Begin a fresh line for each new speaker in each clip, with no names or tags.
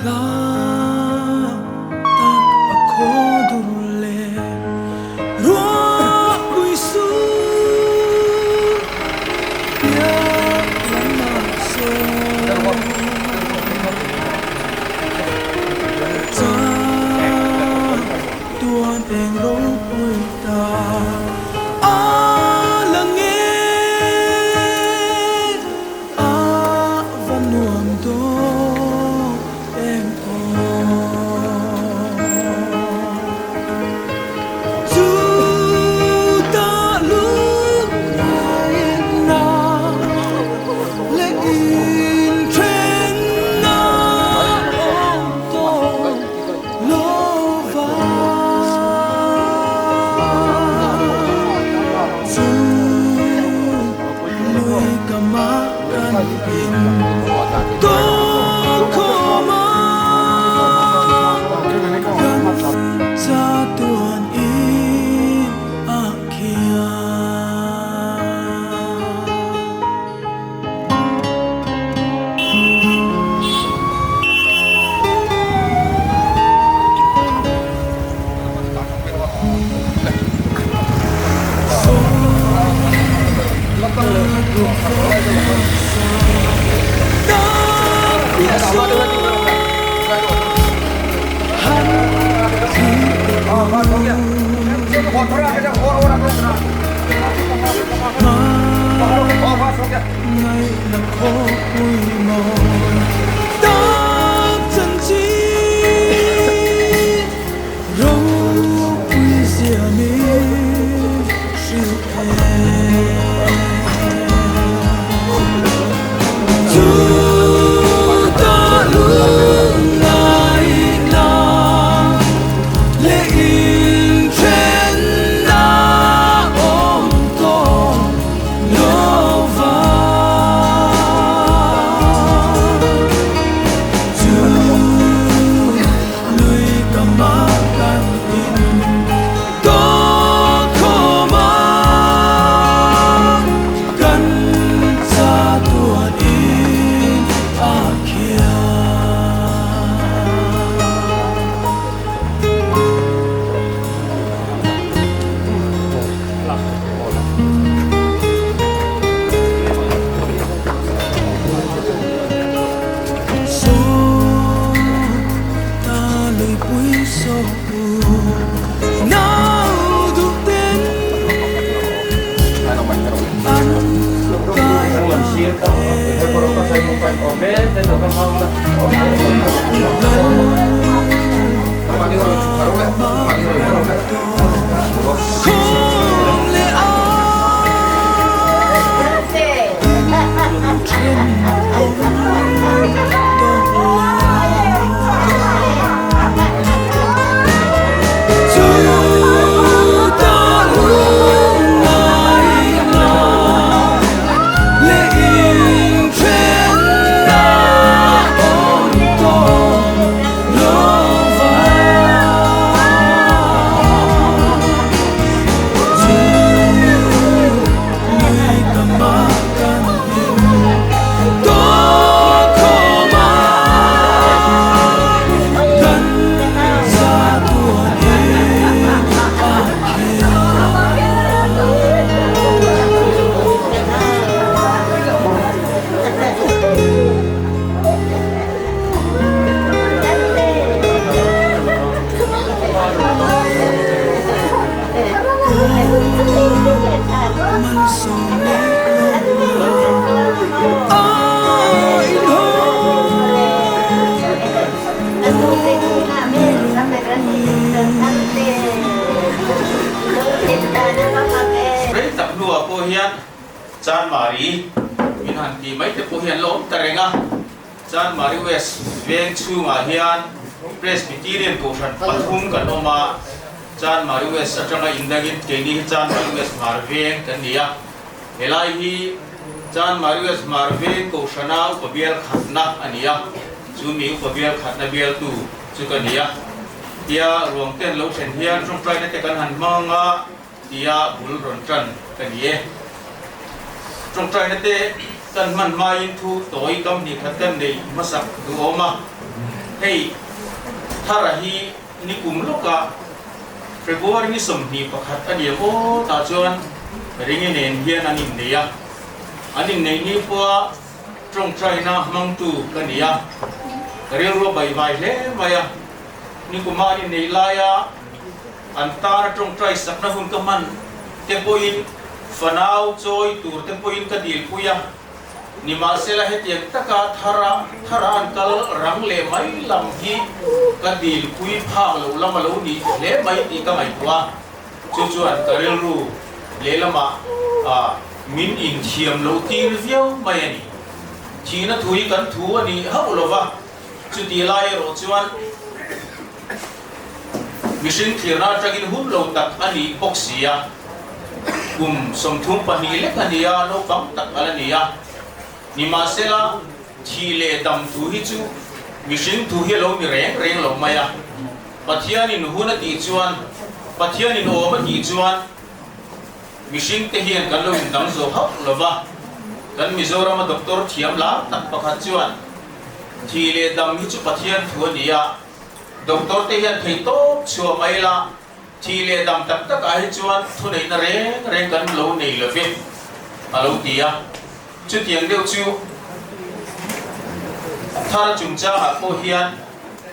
Hla tak a khaw dur leh ruahpui sur piah lamah sawn Chang tuan eng ropui ta a lang e. A va nuam dawn em aw. Chu ta lungngaihna leh inthenna awm tawh lo va. Chu. Lui ka mah kan in tawk khawm a, kan chatuan in a khian. Ropui zia min hrilh em. Chu ta lungngaihna leh inthenna awm tawh lo va. Chu Lui ka mah kan in tawk khawm a, kan chatuan in a khian.
Rei tak hnuah pawh hian Chanmari min han tih mai te pawh hi an la awm ta reng a, Chanmari West veng chhungah hian Presbyterian Kohhran pathum kan awm a, Chanmari West atanga indangin keini hi Chanmari West Hmar veng kan ni a, helai hi Chanmari West Hmar veng Kohhrana upa bial khatna a ni a, chu mi upa bial khatna bialtu chu ka ni a. Tia ruang ten lo thlen hian tawngtaina te kan han hmang a tia bul rawn tan ka ni e. Tawngtaina te kan hman hmain thu tawi kam hnih khat kan neih hmasak duhawm a. Hei Thara hi nikum lawkah February ni 21 a ni aw tah chuan Ringi nen hian an innei a, an inneih ni pawha tawngtaina hmangtu ka ni a, ka rilru a baihvai hle mai a, nikuma an inneih laia an tana tawngtai sakna hun ka hman te pawhin fanau chawi tur te pawhin ka dilpui a. Nimahsela hetiang taka thara thara an kal rang leh mai lam hi ka dilpui phak loh lam a lo ni hle mai tih ka ngaihtuah a, chu chuan ka rilru lehlamah min inthiam loh tir viau mai a ni. Thihna thu hi kan thu a ni hauh lo va, chutih lai erawh chuan mihring thlirna atangin hun lo tak a ni bawk si a. Kum 32 lek a ni a, naupang tak a la ni a. Nimahsela, thih leh dam thu hi chu mihring thu hi a lo ni reng reng lo mai a. Pathianin hun a tih chuan, Pathianin awm a tih chuan mihring te hian kan lo indang zo hauh lo va. Kan Mizorama doctor thiam lar tak pakhat chuan, Thih leh dam hi chu Pathian thu a ni a, doctor te hian theihtawp chhuah mai la, Thih leh dam tak tak ah hi chuan thuneihna reng reng kan lo nei lo ve, a lo ti a. Chutiang deuh chu Thar chungchangah pawh hian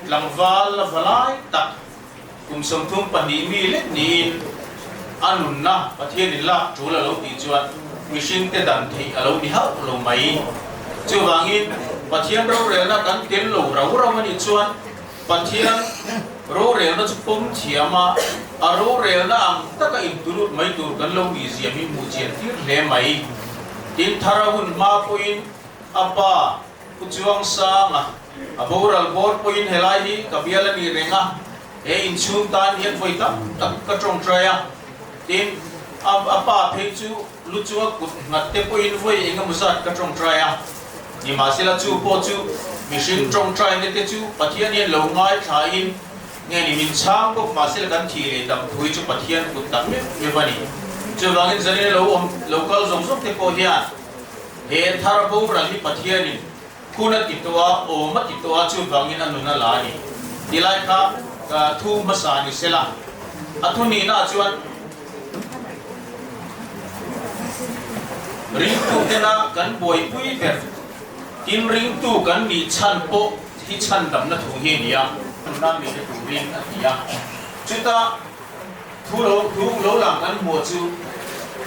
tlangval la va lai tak kum 32 mi lek niin a nunna Pathianin lak tul a lo tih chuan mihringte dan theih a lo ni hauh lo mai. Chuvangin Pathian rorelna kan tel lo rau rau a nih chuan Pathian rorelna chu pawm thiam a, a rorelna ang taka intulut mai tur kan lo nih ziam hi hmuh chian tir hle mai. Tin, Thara hun hma pawhin a pa Pu Chuangsanga a boral bawr pawhin helai hi ka bial a nih reng a, he inchhung tan hian vawi tam tak ka tawngtai a. Tin, a a pa phei chu lu chunga kut nghat te pawhin vawi eng emaw zat ka tawngtai a. Nimahsela chu pawh chu mihring tawngtaina te chu Pathian hian lo ngaithlain nge ni min chhang bawk mahsela kan thih leh dam thu hi chu Pathian kut tak meuh meuh a ni. Chuvangin zanina lo awm lo kal zawng zawng te pawh hian he thar boral hi Pathianin hun a ti tawh a, awm a ti tawh a, chuvangin a nun a la a ni. Tilai kha thu hmasa ni sela a thu nihna ah chuan Ringtu tena kan buaipui ber, tin ringtu kan nih chhan pawh hi chhandamna thu hi a ni a. Nunna mi te turin a ti a. Chuta thu lo thu lo lang kan hmuh chu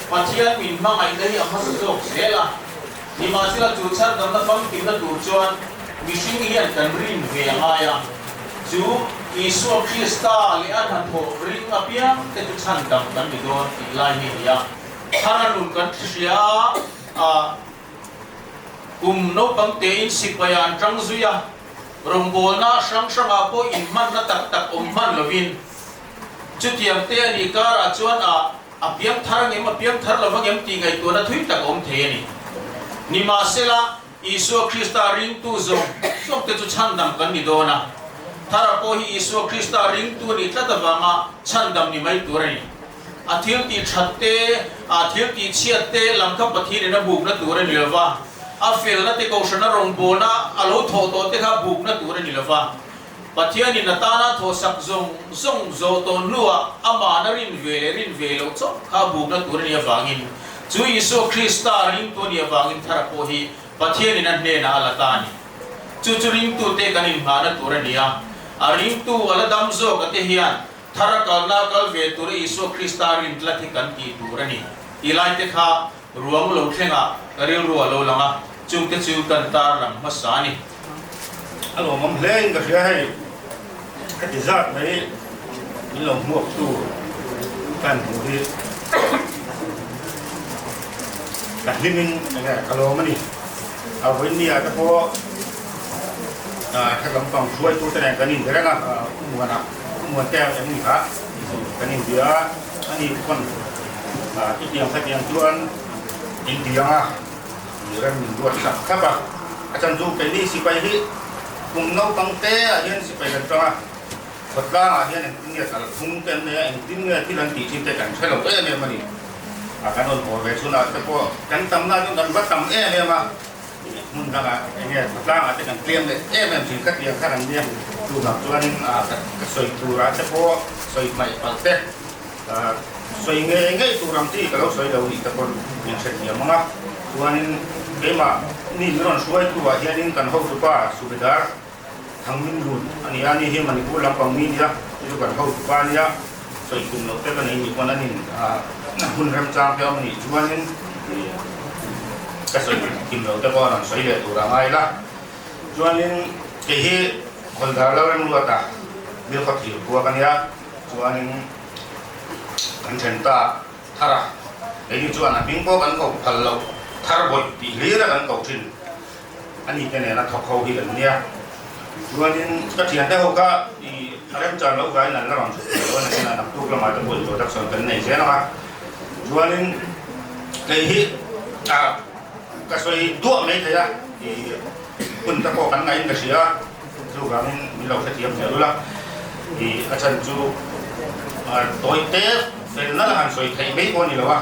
Pathian min hmangaihna hi a hmasa zawk zel a. Nimahsela chu chhandamna famkimna tur chuan mihring hian kan rin ve a ngai a. Chu Isua Krista leh a hnathawh ring apiang te chu chhandam kan ni dawn tih lai hi a ni a. Thara nun kan hria a, kum naupang tein sipai an tang zui a, rawngbawlna hrang hrangah pawh inhmanna tak tak awm hman lovin chutiang te a nih karah chuan a a piang thar angem a piang thar lo angem tih ngaihtuahna thui tak a awm thei a ni. Nimahsela, Isua Krista ringtu zawng zawng te chu chhandam kan ni dawn a, Thara pawh hi Isua Krista ringtu a nih tlat avanga chhandam ni mai tur a ni. A thil tih that te, a thil tih chhiat te lam kha Pathianin a bukna tur a ni lo va, a felna te kohhrana rawngbawlna a lo thawh tawh te kha bukna tur a ni lo va. Pathianin a tana thawhsak zawng zawng zawh tawh hnuah amahna rin ve leh rin ve loh chauh kha a bukna tur a nih avangin chu Isua Krista ringtu a nih avangin thara pawh hi Pathianin a hnenah a la ta a ni. Chu chu ringtute kan inhmahna tur a ni a, a ringtu a la dam zawk ate hian thara kalna kal ve tura Isua Krista rin tlat hi kan tih tur a ni tih lai te kha ruang lo thlengah ka rilru a lo lang a, chungte chu kan tarlang hmasa a ni.
A lawmawm hle in ka hria hei, heti zat mai min lo hmuak tu kan hmuh hi ka hlim in enge ka lawm a ni. A vawiin ah te pawh hek lampang hruaitu te nen kan inbe reng a, Umuana Umuan te em ni kha kan inbia a, ani pawn chutiang khatiang chuan intiang a. Ram min ruat sak thlap a, a chan chu keini sipai hi kum naupang te ah hian sipai kan tang a, khawtlang ah hian engtin nge kal phung te an nei a, engtin nge thil an tih thin te kan hre lo em em a ni. A kan rawn haw ve chhunah te pawh kan tam na chuan kan va tam em em a. Hmun dangah eng nge khawtlangah te kan tlem leh em em thin khatiang kha kan nia. Chuvang chuanin ka sawi turah te pawh sawi hmaih palh te sawi ngei ngei tur ang chi ka lo sawi lo nih te pawn min hrethiam ang a. Chuanin keimah mi min rawn hruaitu ah hianin kan hotupa Subedar Thangmin Lun a ni a, ani hi Manipur lampang mi a nia, chu chu kan hotupa a nia. Sawi tum loh te ka nei nih pawn an in hun remchang te awm nih chuanin ka sawi kim loh te pawh a rawn sawi leh tur a ngai la. Chuanin kei hi Hawldar Lalremruata Bilkhaw thir khua ka nia, chuanin kan then ta thar a, keini chuan a hming pawh kan ko phal loh thar bawih tih hlir a kan ko thin. A ni te nena thawk ho hi kan nia. Chuanin ka thiante ho kha i a remchan loh vangin an la rawn chhuk thei lo a ni a, naktuk lamah te pawh introduction kan nei zel ang a. Chuanin kei hi a ka sawi duah mai thei a, i hun te pawh kan ngaih in ka hria a, chuvangin min lo hrethiam zel ula. I a chhan chu tawi te felna la han sawi theih mai pawh a ni lo a.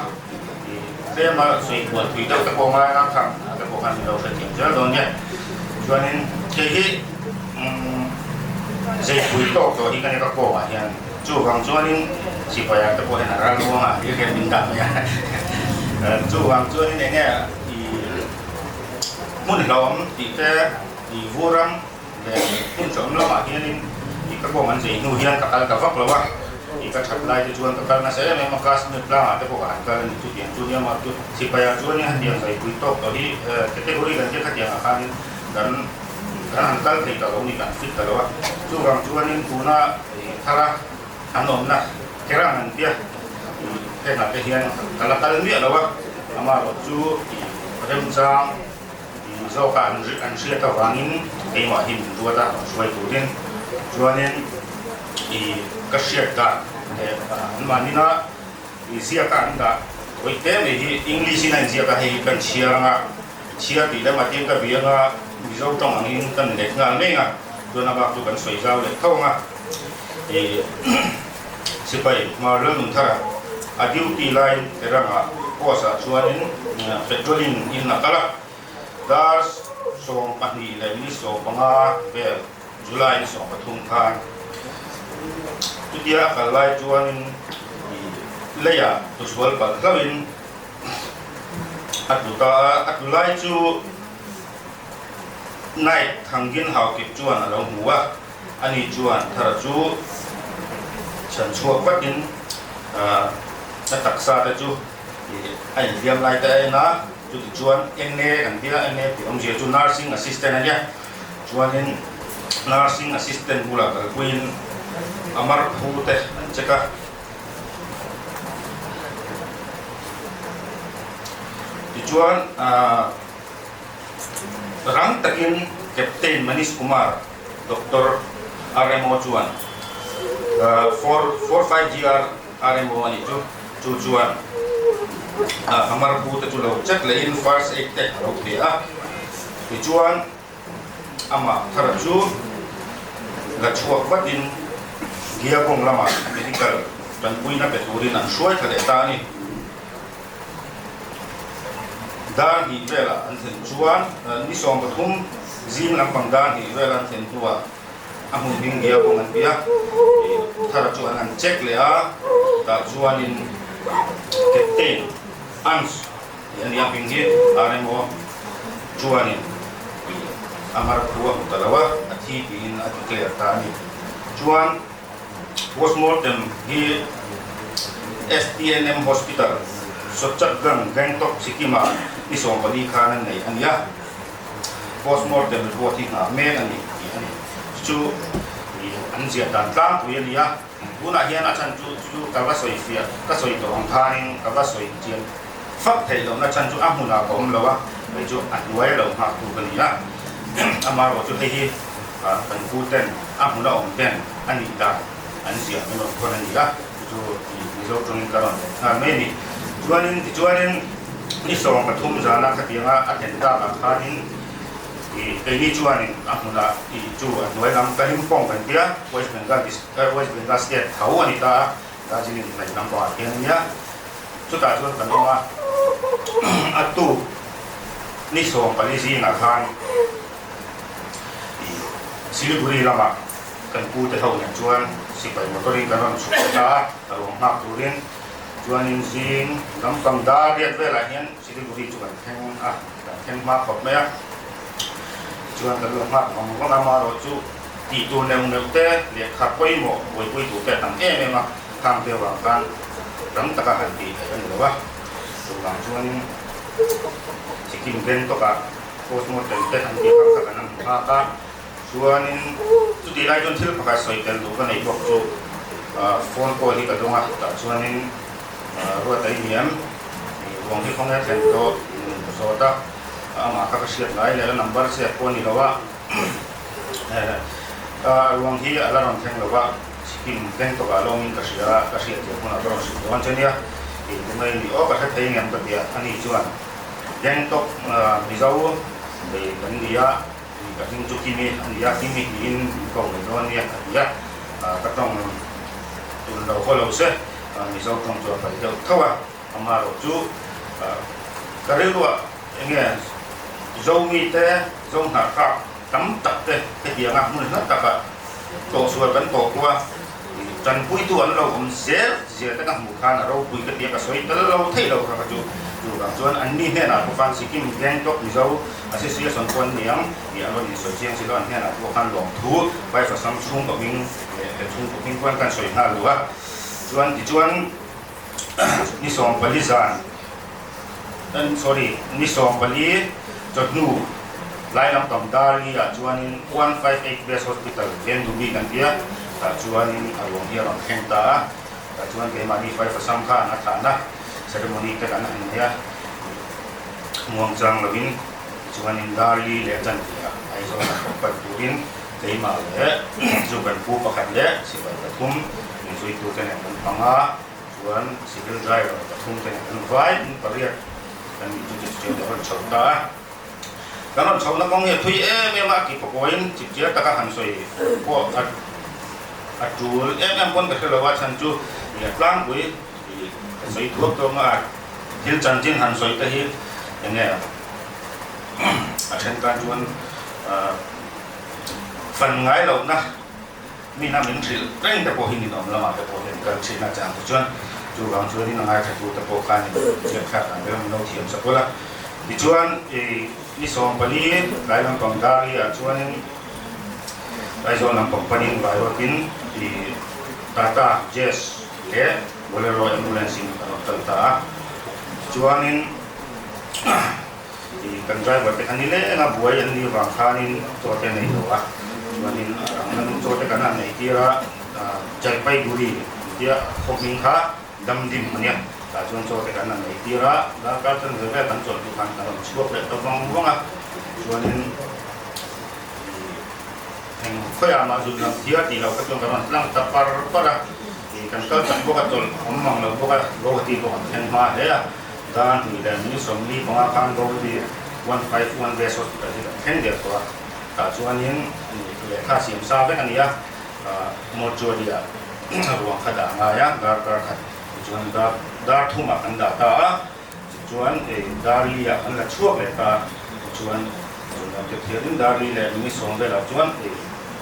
Tlema sawi kual thui deuh te pawh ngai ang kha te pawh khan min lo hrethiam zel dawn nia. Chuanin hei hi zeipui tawk tawh hi ka ni ka kawngah hian chuvang chuanin sipai ah te pawh hian a ral ruangah hlir hian min dah mai a. Chuvang chuanin eng nge i hmun hlauhawm tih te i vuram leh hmun hrehawm lamah hianin i ka kawng an zei hnu hian ka kal ta vak lo a, i ka that lai te chuan ka kal nasa em em a, Kashmir tlangah te pawh ka han kal a ni chutiang chu nia mah chu sipai ah chuanin hetiang zaipui tawk tawh hi category kan tia khatiangah khanin kan kan han kal thei ta lo ni kan fit ta lo a, chuvang chuanin tuna thara an awmna kerang an tia i hengah te hian ka la kal miah lo a, amaherawh chu i remchang. Zawka an hriat avangin keimah hi min ruat a, rawn hruai turin. Chuanin i ka hriat dan leh anmahnina i ziaka an dah vawi te mai hi English in a inziak a, hei hi kan chhiar anga chhiar tih lamah te ka bih anga Mizo tawng angin kan let nghal mai anga chuan a bak chu kan sawi zau leh tho anga i sipai Hmar Lalnunthara a duty lai Teranga post ah chuanin patrolling in a kal a, dar 12 leh minute 15 vel July ni 13 khan chutia a kal lai chuanin leiah tusual palh hlauhin a tlu ta a, a tlu lai chu Night Thangin Haukip chuan a lo hmu a. Ani chuan Thara chu chhan chhuak vatin a taksa te chu a inhliam lai te a en a, chuti chuan NA kan tia, NA tih awmzia chu Nursing Assistant a nia, chuanin Nursing Assistant bulah kalpuiin a marphu te an check a. Tichuan rang takin Captain Manish Kumar, Doctor RMO chuan 4 4 5 GR RMO a nih chu, chu chuan a marpu te chu lo check lehin first aid te a lo pe a, tichuan amah thara chu la chhuak vatin Giagong lamah medical tanpuina pe turin an hruai thla leh ta a ni. Dar hnih velah an thlen chuan ni 13 zing lampang dar hnih vel an thlen hnuah a hmun hming bia kawng an bia. Thara chu an han check leh a, tah chuanin Captain Ans tih a nia hming hi RMO chuanin a mar thu a hmu ta lo a, a thi tiin a declare ta a ni. Chuan Postmortem hi STNM Hospital, Sotchatgang, Gangtok, Sikkim-ah ni 14 khan an nei a ni a. Postmortem report hi nghah mek a ni tih a ni. Chu chu an ziah dan tlangpui a ni a. Tunah hian a chhan chu chu ka va sawi fiah, ka sawi tawh ang khanin ka va sawi chian fak theih lohna chhan chu a hmunah ka awm lo a, hei chu a hnuai lo nghaktu ka ni a. Amaherawhchu hei hi. Kan pu ten a hmun a awm ten a nih dan an ziah min rawn thawn a ni a, chu chu Mizo tawngin ka rawn let nghal mai a ni. Chuanin tichuanin ni 13 zana khatianga a thlen takah khanin ih keini chuanin a hmunah ih chu a hnuai lam Kalimpong kan tia West Bengal West Bengal state tho a ni ta a, Darjeeling hnaih lampangah khian a nia. Chutah chuan kan awm a, a tuk. Ni 14 zingah khan i Siliguri lamah kan pu te ho nen chuan sipai motor in kan rawn chhuk ta a, a ruang nghak turin. Chuanin zing lampang dar riat velah hian Siliguri chu kan thleng a, kan thleng hma khawp mai a. Tichuan kan lo nghak vang vang a, amaherawhchu tih tur neuh neuh te lehkha pawimawh buaipui tur te a tam em em a, khang te avang khan tam taka han tih theih a ni lo a. Chuvang chuanin Sikkim Gangtok-ah postmortem te an tih ang kha kan han hmu nghak a, chuanin chutih lai chuan thil pakhat sawi tel duh ka nei bawk chu phone call hi ka dawng a, tah chuanin Ruata i ni em? Ruang hi khawnge a thlen tawh in ka zawt a, amah kha ka hriat ngai leh a number chhiat pawh a ni lo a, ruang hi a la rawn thleng lo a. Sikkim Gangtok ah lawngin ka hria a, ka hriat thiam hunah ka rawn hrilh dawn che nia, tih tu mai ni aw ka hre thei ngem ka ti a, ani chuan Gangtok Mizo bei kan ni a, ka hming chu Kimi a ni a, Kimi tiin min ko mai dawn nia a ti a, ka tawng tun lo haw lo se Mizo tawng chu a pai deuh tho a, amaherawh chu ka rilruah enge Zomi te Zohnahkak Tam tak te hetianga hmun hla takah tawhsual kan tawh pawh a, tanpuitu an lo awm zel zel te ka hmuh khan a ropui ka tia ka sawi tel lo theih lo kha ka chu. Chuvang chuan anni hnenah pawh khan Sikkim Gangtok Mizo Association pawh an ni ang tih an rawn insawi chiang si lo, an hnenah pawh khan lawmthu Vaifasam chhungkaw hming leh chhungkaw hming pawh an kan sawi nghal luh a. Chuan tichuan ni 14 zan Sorry, ni 14 chawhnu lai lampang Darli ah chuanin 158 Base Hospital Vendubi kan tia, tah chuanin a ruang hi a rawn thleng ta a, tah chuan keimahni Faifasam khan a thahna ceremony te kan han nei a, muangchang lovin chuanin Darli leh Chantia Aizawl ah pawh pan turin keimah leh chu kan pu pakhat leh sipai pathum inzuitute nen kan hmang a. Chuan civil driver pathum te nen an vai in pariat kan nih chu chipchiar kan rawn chho ta a. Kan rawn chhohna kawng hi a thui em em a, a kipawh in chipchiar taka han sawi pawh a a tul em em pawn ka hre lo a, chhan chu ih a tlangpui ih ka sawi thuak tawng a, thil chanchin han sawi te hi eng nge a then tan chuan fan ngai lohna Mina min hrilh reng te pawh hi ninawm lamah te pawh hian kal thin a chang te chuan chuvang chuanin a ngaithla te pawh khanin ziak thlak dan ber min lo thiam sak ula. Tichuan i ni 14 tlai lampang Darli ah chuanin Aizawl lampang panin Vairawtin i Tata Jazz leh Bolero Ambulance in a rawn kal ta a. Tichuanin I kan driver te kha ni leng a, buai an nih vang khanin chaw te nei lo a, chuanin a rang lam chaw te kan han nei tir a, Jalpaiguri tia khaw hming kha Damdim a nia, tah chuan chaw te kan han nei tir a, darkar chanve vel kan chawlh hnu khan kan rawn chhuak leh ta vang vang a, chuanin i eng khawiah mah zun lam thiar tih loh kha chuan kan rawn tlang ta par par a, i kan kal tak bawk a, chawlh awm mang lo bawk a, Guwahati pawh kan thleng hma hle a. Dan hnih leh ni 45 khan Goldie 151 West Hospital hi kan thleng der tawh a, tah chuanin lehkha siam sa vek a ni a, mortuary ah ruang kha dah a ngai a, darkar khat tichuan dar thumah kan dah ta a, tichuan dar li ah kan la chhuak leh ta a, tichuan chunglam te thianin dar li leh minute sawm velah chuan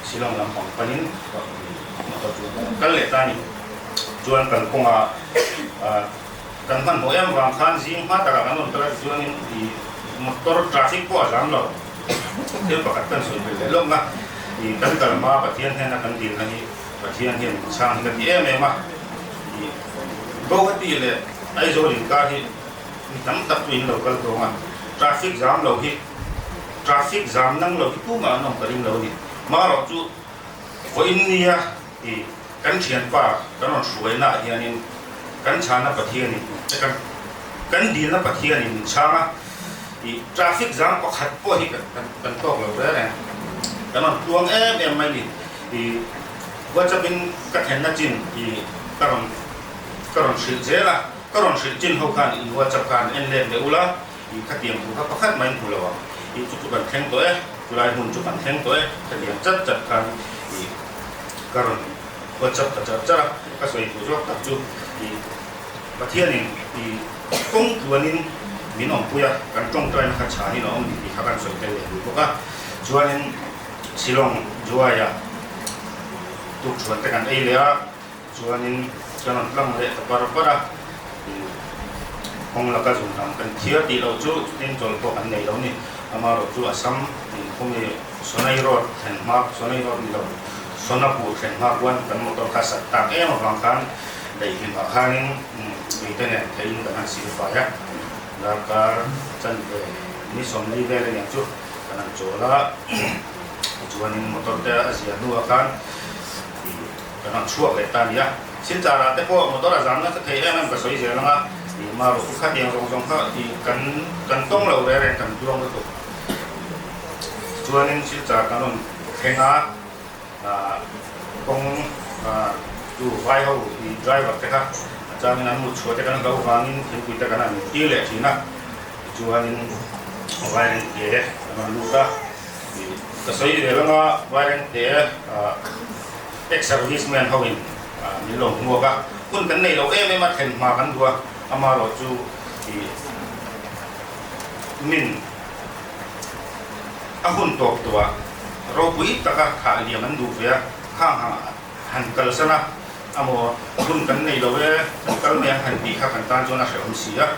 Shillong lampang panin motor chu kan kal leh ta a ni. Chuan kalkawngah. Kan hmanhmawh em vang khan zing hma takah kan rawn kal a tichuanin i motor traffic pawh a zam lo. Thil pakhat kan sawi belh leh lawk a, i kan kal hma Pathian hnena kan dilna hi Pathian hian min chhang hi ka ti em em a. I Guwahati leh Aizawl inkar hi mi tam tak chu in lo kal tawng a, traffic zam lo hi traffic zam nang lo hi tumah an awm ka ring lo a ni. Marawh chu vawiin nia I kan thianpa kan rawn hruaina ah hianin kan chhana Pathianin kan kan dilna Pathianin min chhang a, i traffic jam pakhat pawh hi kan kan tawk lo reng reng, kan rawn tluang em em mai ni. I WhatsApp in ka thlenna chin i ka rawn ka rawn hrilh zel a, ka rawn hrilh chin ho khan in WhatsApp khan en let leh ula, i khatiang thu kha pakhat mai in hmu lo ang, i chu chu kan thleng tawh e, chulai hmun chu kan thleng tawh e, khatiang chat chat khan i. Ka rawn WhatsApp ta char char a, ka sawi duh zawk tak chu i Pathianin i kawng tluanin min awmpui a, kan tawngtaina kha chhanin a awm ni tih kha kan sawi tel leh duh bawk a. Chuanin Shillong Juaia tukthuan te kan ei leh a, chuanin kan rawn tlang leh ta par par a, kawng laka zun lam kan thiar tih loh chu chutin chawl pawh kan nei lo ni. Amaherawhchu Assam inkhawmi Sonai Road thlen hma, Sonai Road ni lo, Sonapur thlen hma khuan kan motor kha sat tak em avang khan daihlimah khanin mite nen theihin kan han silfai a, darkar chanve ni 40 vel aniang chu kan han chawl a, tichuanin motor te a zia hnuah khan kan rawn chhuak leh ta a ni a. Silchar ah te pawh motor a zam nasa thei em em ka sawi zel ang a, maruh khatiang zawng zawng kha kan kan tawng lo reng reng kan tluang lutuk. Tichuanin Silchar kan rawn thleng a, kawng chu vai ho driver te kha a changin an mut chhuah te kan hlo vangin thingpui te kan han tir leh thin a, tichuanin Vairengte kan rawn lut a, ka sawi zel ang a, Vairengte ex service man ho in min lo hmuak a, hun kan nei lo em em a, thlen hma kan duh a, amaherawhchu min A hun tawp tawhah ropui taka thah liam an duh ve a, khang hang han kalsan a, amaw hun kan nei lo e, kan kal mai ang han tih kha kan tan chuan a hrehawm si a,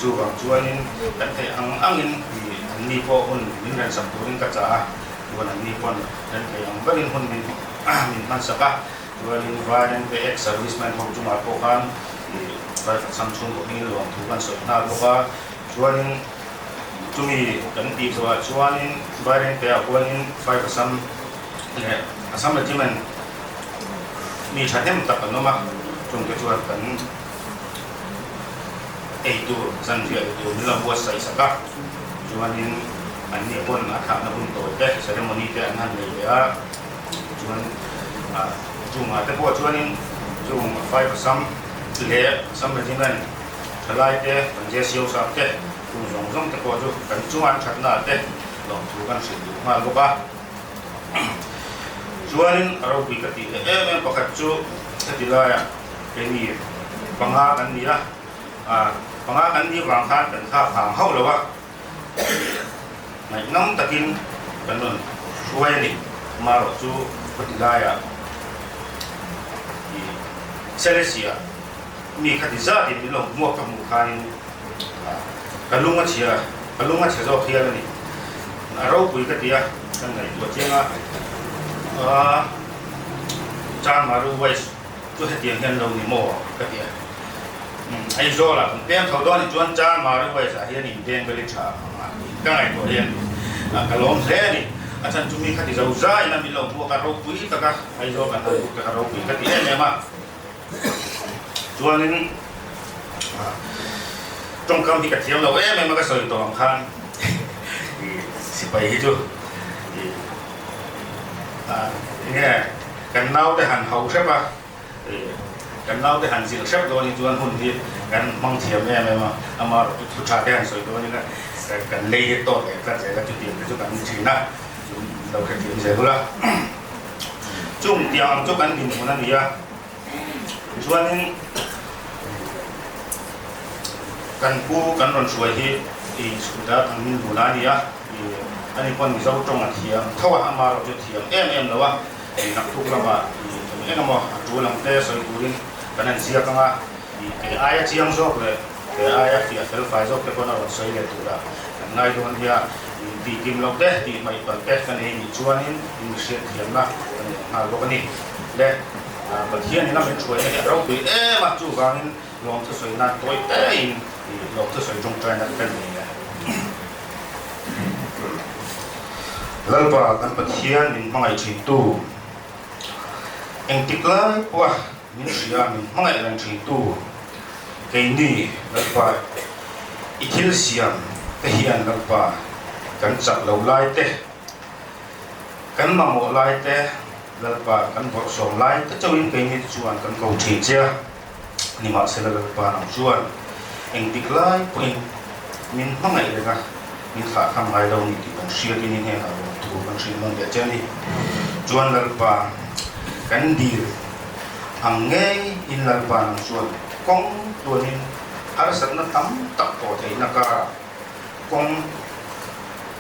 chuvang chuanin kan theih ang angin an ni pawh hun min rensak turin ka chah a, chuan an ni pawn kan theih ang berin hun min min hmansak a, chuanin Vairengte ex serviceman ho chungah pawh khan Rifle chhang chhung pawh hmingin lawmthu kan sawi nghal bawk a, chuanin. Chumi kan tih zawhah chuanin Vairengte-ah huanin Five Assam leh Assam Regiment mi thahnem tak an awm a, chungte chuan kan ei tur, zanriah ei tur min lo buatsaih sak a, chuanin an ni pawn a thlahna hun tawi te, ceremony te an han nei leh a, chuan chungah te pawh chuanin chung Five Assam leh Assam Regiment thalai te, kan JCO sap te, Chung zawng zawng te pawh chu kan chunga an thatna te lawmthu kan hrilh duh nghal bawk a. Chuanin a ropui ka tih leh em em pakhat chu heti laiah keini panga kan ni a, panga kan nih vang khan kan thlak hang hauh lo a, ngaihnawm takin kan rawn hruai a ni. Amaherawh chu heti laiah Selesih-ah mi khati zatin min lo hmuak ka hmuh khanin Ka lung a chhia, ka lung a chhe zawk hial a ni. A ropui ka ti a, kan ngaihtuah chiang a, a Chanmaru West chu hetiang hian lo ni maw ka ti a. Aizawlah kan peng tho dawn ni chuan Chanmaru West ah hian inbeng veli tha ang a ka ngaihtuah hian ka lawm hle a ni. A chhan chu mi khati zo zaiin a min lo hmuak a, ropui taka Aizawl kan han lut taka ropui ka ti em em a. Chuanin tawngkam hi ka thiam lo em em a ka sawi tawh ang khan sipai hi chu enge kan naute han hauh hrep a, kan naute han zilh hrep dawn hi chuan hun hi kan hmang thiam em em a, amaherawh chu thu tha te han sawi dawn ila kan lei hi tawt leh tlat zel a, chutiang te chu kan ni thin a, lo hrethiam zel ula. Chung tiang ang chu kan dinhmun a ni a, chuanin kan pu kan rawn hruai hi i chhuta thang min bula a ni a, ani pawn Mizo tawng a thiam tho a, ama erawh chu thiam em em lo a, naktuk lamah eng eng emaw a tul ang te sawi turin kan han ziak ang a, kei aia chiang zawk leh kei aia fiah fel fai zawk te pawn a rawn sawi leh turah kan ngai dawn nia. Tih kim loh te, tih hmaih palh te ka nei nih chuanin in mi hriat thiamna ka nei nghal bawk a ni. Le, Pathian in a min hruaina hi a ropui em a, chuvangin lawmthu sawi nan tawi tein lawmthu sawi tawngtaina ka nei e. Lalpa kan Pathian min hmangaih thintu, engtik lai pawha min hria min hmangaih reng thintu keini Lalpa i thil siam te hian Lalpa kan chak lo lai te, kan mamawh lai te, Lalpa kan bawrhsawm lai te chauhin keini te chuan kan ko thin che a, nimahsela Lalpa nang chuan engtik lai pawhin min hmangaih reng a, min thlahthlam ngai lo ni tih kan hriatin i hnenah lawmthu kan hrilh nawn leh che a ni. Chuan Lalpa kan dil ang ngei in Lalpa nang chuan kawng tuanin. Harsatna tam tak tawh theihna karah kawng,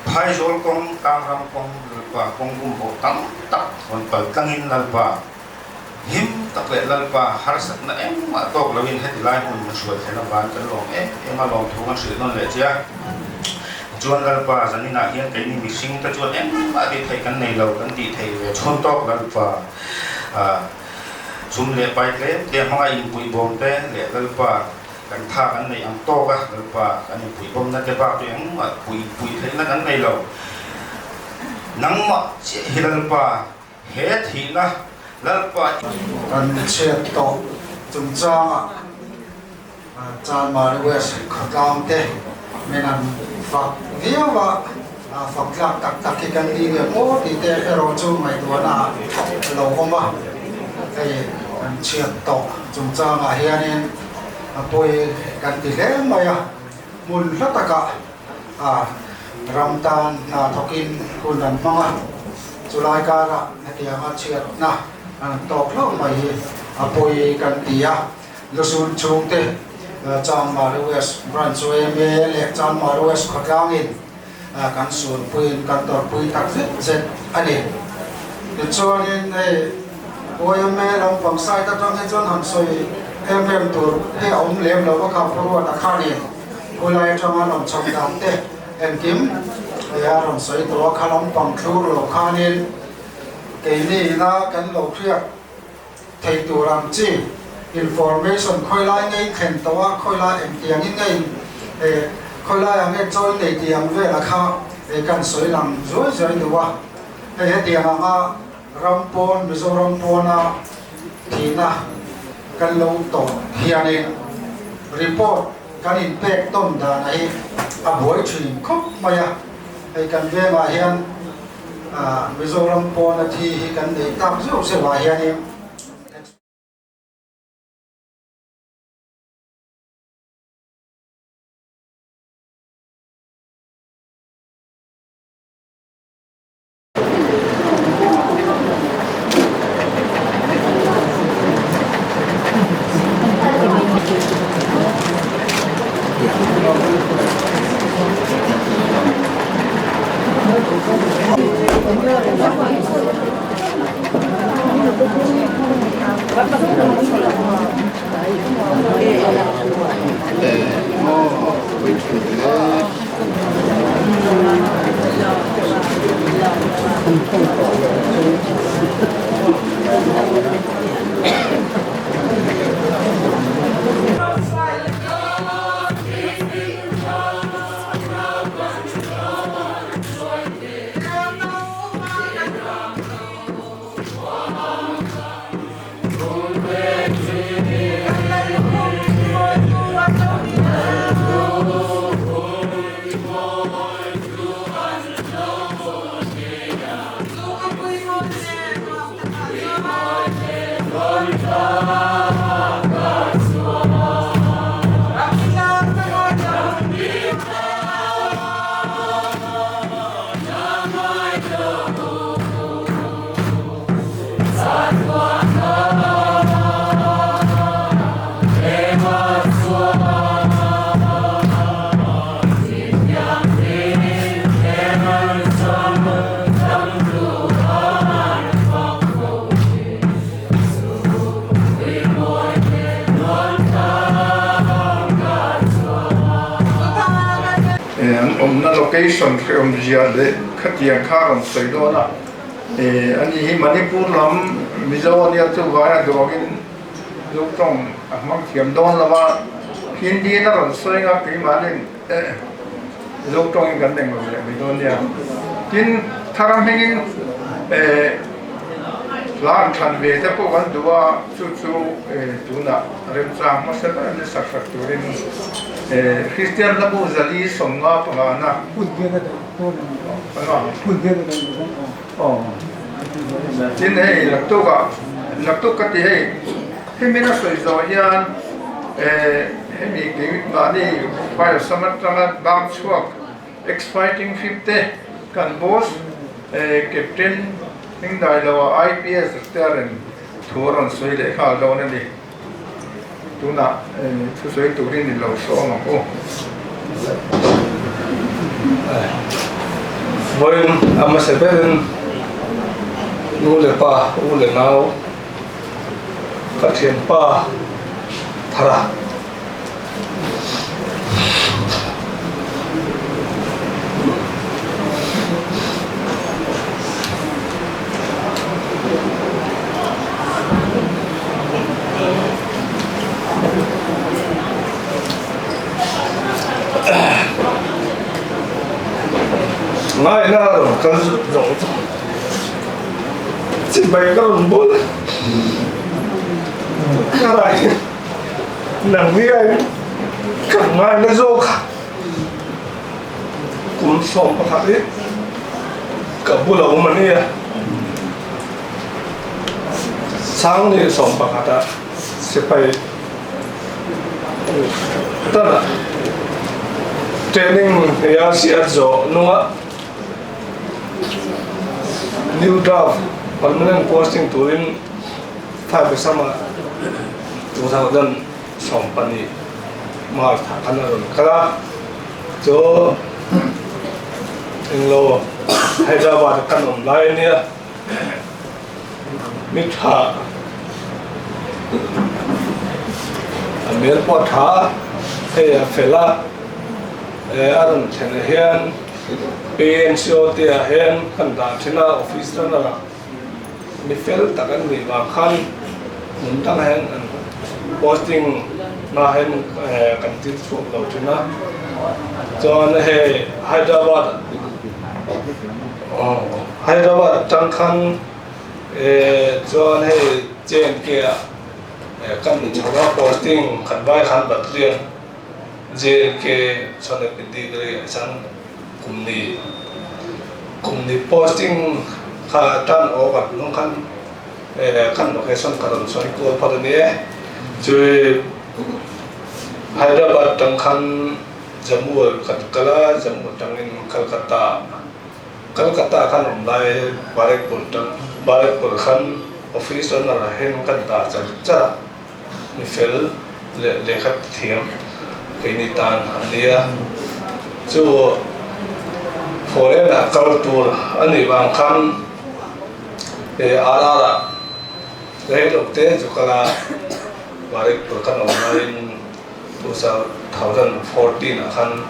phaizawl kawng, tlangram kawng, Lalpa kawng bumboh tam tak rawn pal tlangin Lalpa him tak leh Lalpa harsatna engmah tawk loin heti lai hmun min hruai thlen avang kan lawm em em a, lawmthu kan hrilh nawn leh che a. Tichuan Lalpa zaninah hian keini mihring te chuan engmah tih theih kan nei lo, kan tih theih ve chhawn tawk Lalpa zum leh pai tlem te hmanga inpuihbawm te leh Lalpa kan tha kan neih ang tawk a, Lalpa kan inpuihbawmna te bak chu engmah puih puih theihna kan nei lo. Nangmah chiah hi Lalpa he thihna Lalpa i.
Kan chhiat tawh chungchangah Chanmari West khawtlang te min an fak viau a, fak tlak tak tak hi kan ni nge maw tih te erawh chu ngaihtuahna ah a lo awm a, hei kan chhiat tawh chungchangah hianin a pawi kan ti hle mai a, hmun hla takah ram tan hna thawkin hun an hmang a, chulai karah hetianga chhiatna an tawk hlauh mai hi a pawi kan ti a. Lusun chhungte Chanmari West Branch yma leh Chanmari West khawtlangin kan sunpuiin kan tawrhpui tak zet zet a ni. Tichuanin hei yma lampang side atang hi chuan han sawi em em tur hi a awm lem lo a, kha Phuruata khanin khulai atanga rawn chho dan te engkim hei a rawn sawi tawh a, kha lampang thlur lo khanin keini ina kan lo hriat thei tur ang chi information khawilai ngei thlen tawh a, khawilai engtiangin nge in khawilai ang nge chawi nei tih ang vela kha kan sawi lang zuai zuai duh a, hei hetiang anga ram pawn Mizoram pawna thihna kan lo tawh hianin report kan inpek tawn dan hi a buai thin khawp mai a, hei kan vengah hian Mizoram pawna thi hi kan neih tak zeuh zeuh ah hianin
An awmna location hrehawm zia leh khatiang kha a rawn sawi dawn a, ani hi Manipur lam Mizo ania chuvanga duangin Mizo tawng a hmang thiam dawn lo a, Hindi in a rawn sawi anga keimahni Mizo tawngin kan eng lo leh mai dawn nia. Tin, thar a hmingin hla an thlan ve te pawh kan duh a, chu chu tunah remchang hmasa ber ni sak sak turin Kristian hlabu zali 55 na Tin hei naktukah naktuk ka ti hei hemi na sawi zawh hian hemi keimahni file sam atanga bang chhuak ex-fighting fifth te kan boss captain Hmingdailoa IPS te a rawn thu a rawn sawi leh nghal dawn a ni. Tunah thusawi turin i lo sawm ang u.
Vawiin a hmasa berin nu leh pa, u leh nau, ka thianpa thara. Ngai na rawn kal zawng zawng chibai ka rawn bul ka rai nang hi ai ka ngai na zawk a kum 11 hi ka bula awm a nia Sangni 11 ah sipai tana training nia si a zawh nunga new draft permanent posting turin 5 sama 2014 March thla khan a rawn kal a chu englo Hyderabad kan awm lai a nia. Mi tha a hmel pawh a tha a hei a fel a eh a rawn thlen ah hian PNCO te ah hian kan dah thin a office runner ah mi fel tak an nih vang khan hmun dangah hian an posting hma hian eh kan tir chhuak lo thin a chuan hei Hyderabad Hyderabad atang khan chuan hei JNK ah kan chho a posting kan vai khan battalion JNK chuan degree ah chuan kum ni kum ni posting kha tan awk a nung khan kan location ka rawn sawi kual phawt a ni e chui Hyderabad atang khan Jammu kan kal a, Jammu atangin Calcutta, Calcutta khan awm lai Barrackpur tang Barrackpur khan office owner ah hian kan dah char char a, mi fel leh lehkha thiam keini tan a nia. Chu foreign ah kal tur a nih vang khan RR ah rei lo te chu kal a, Barrackpur khan awm laiin 2014 ah khan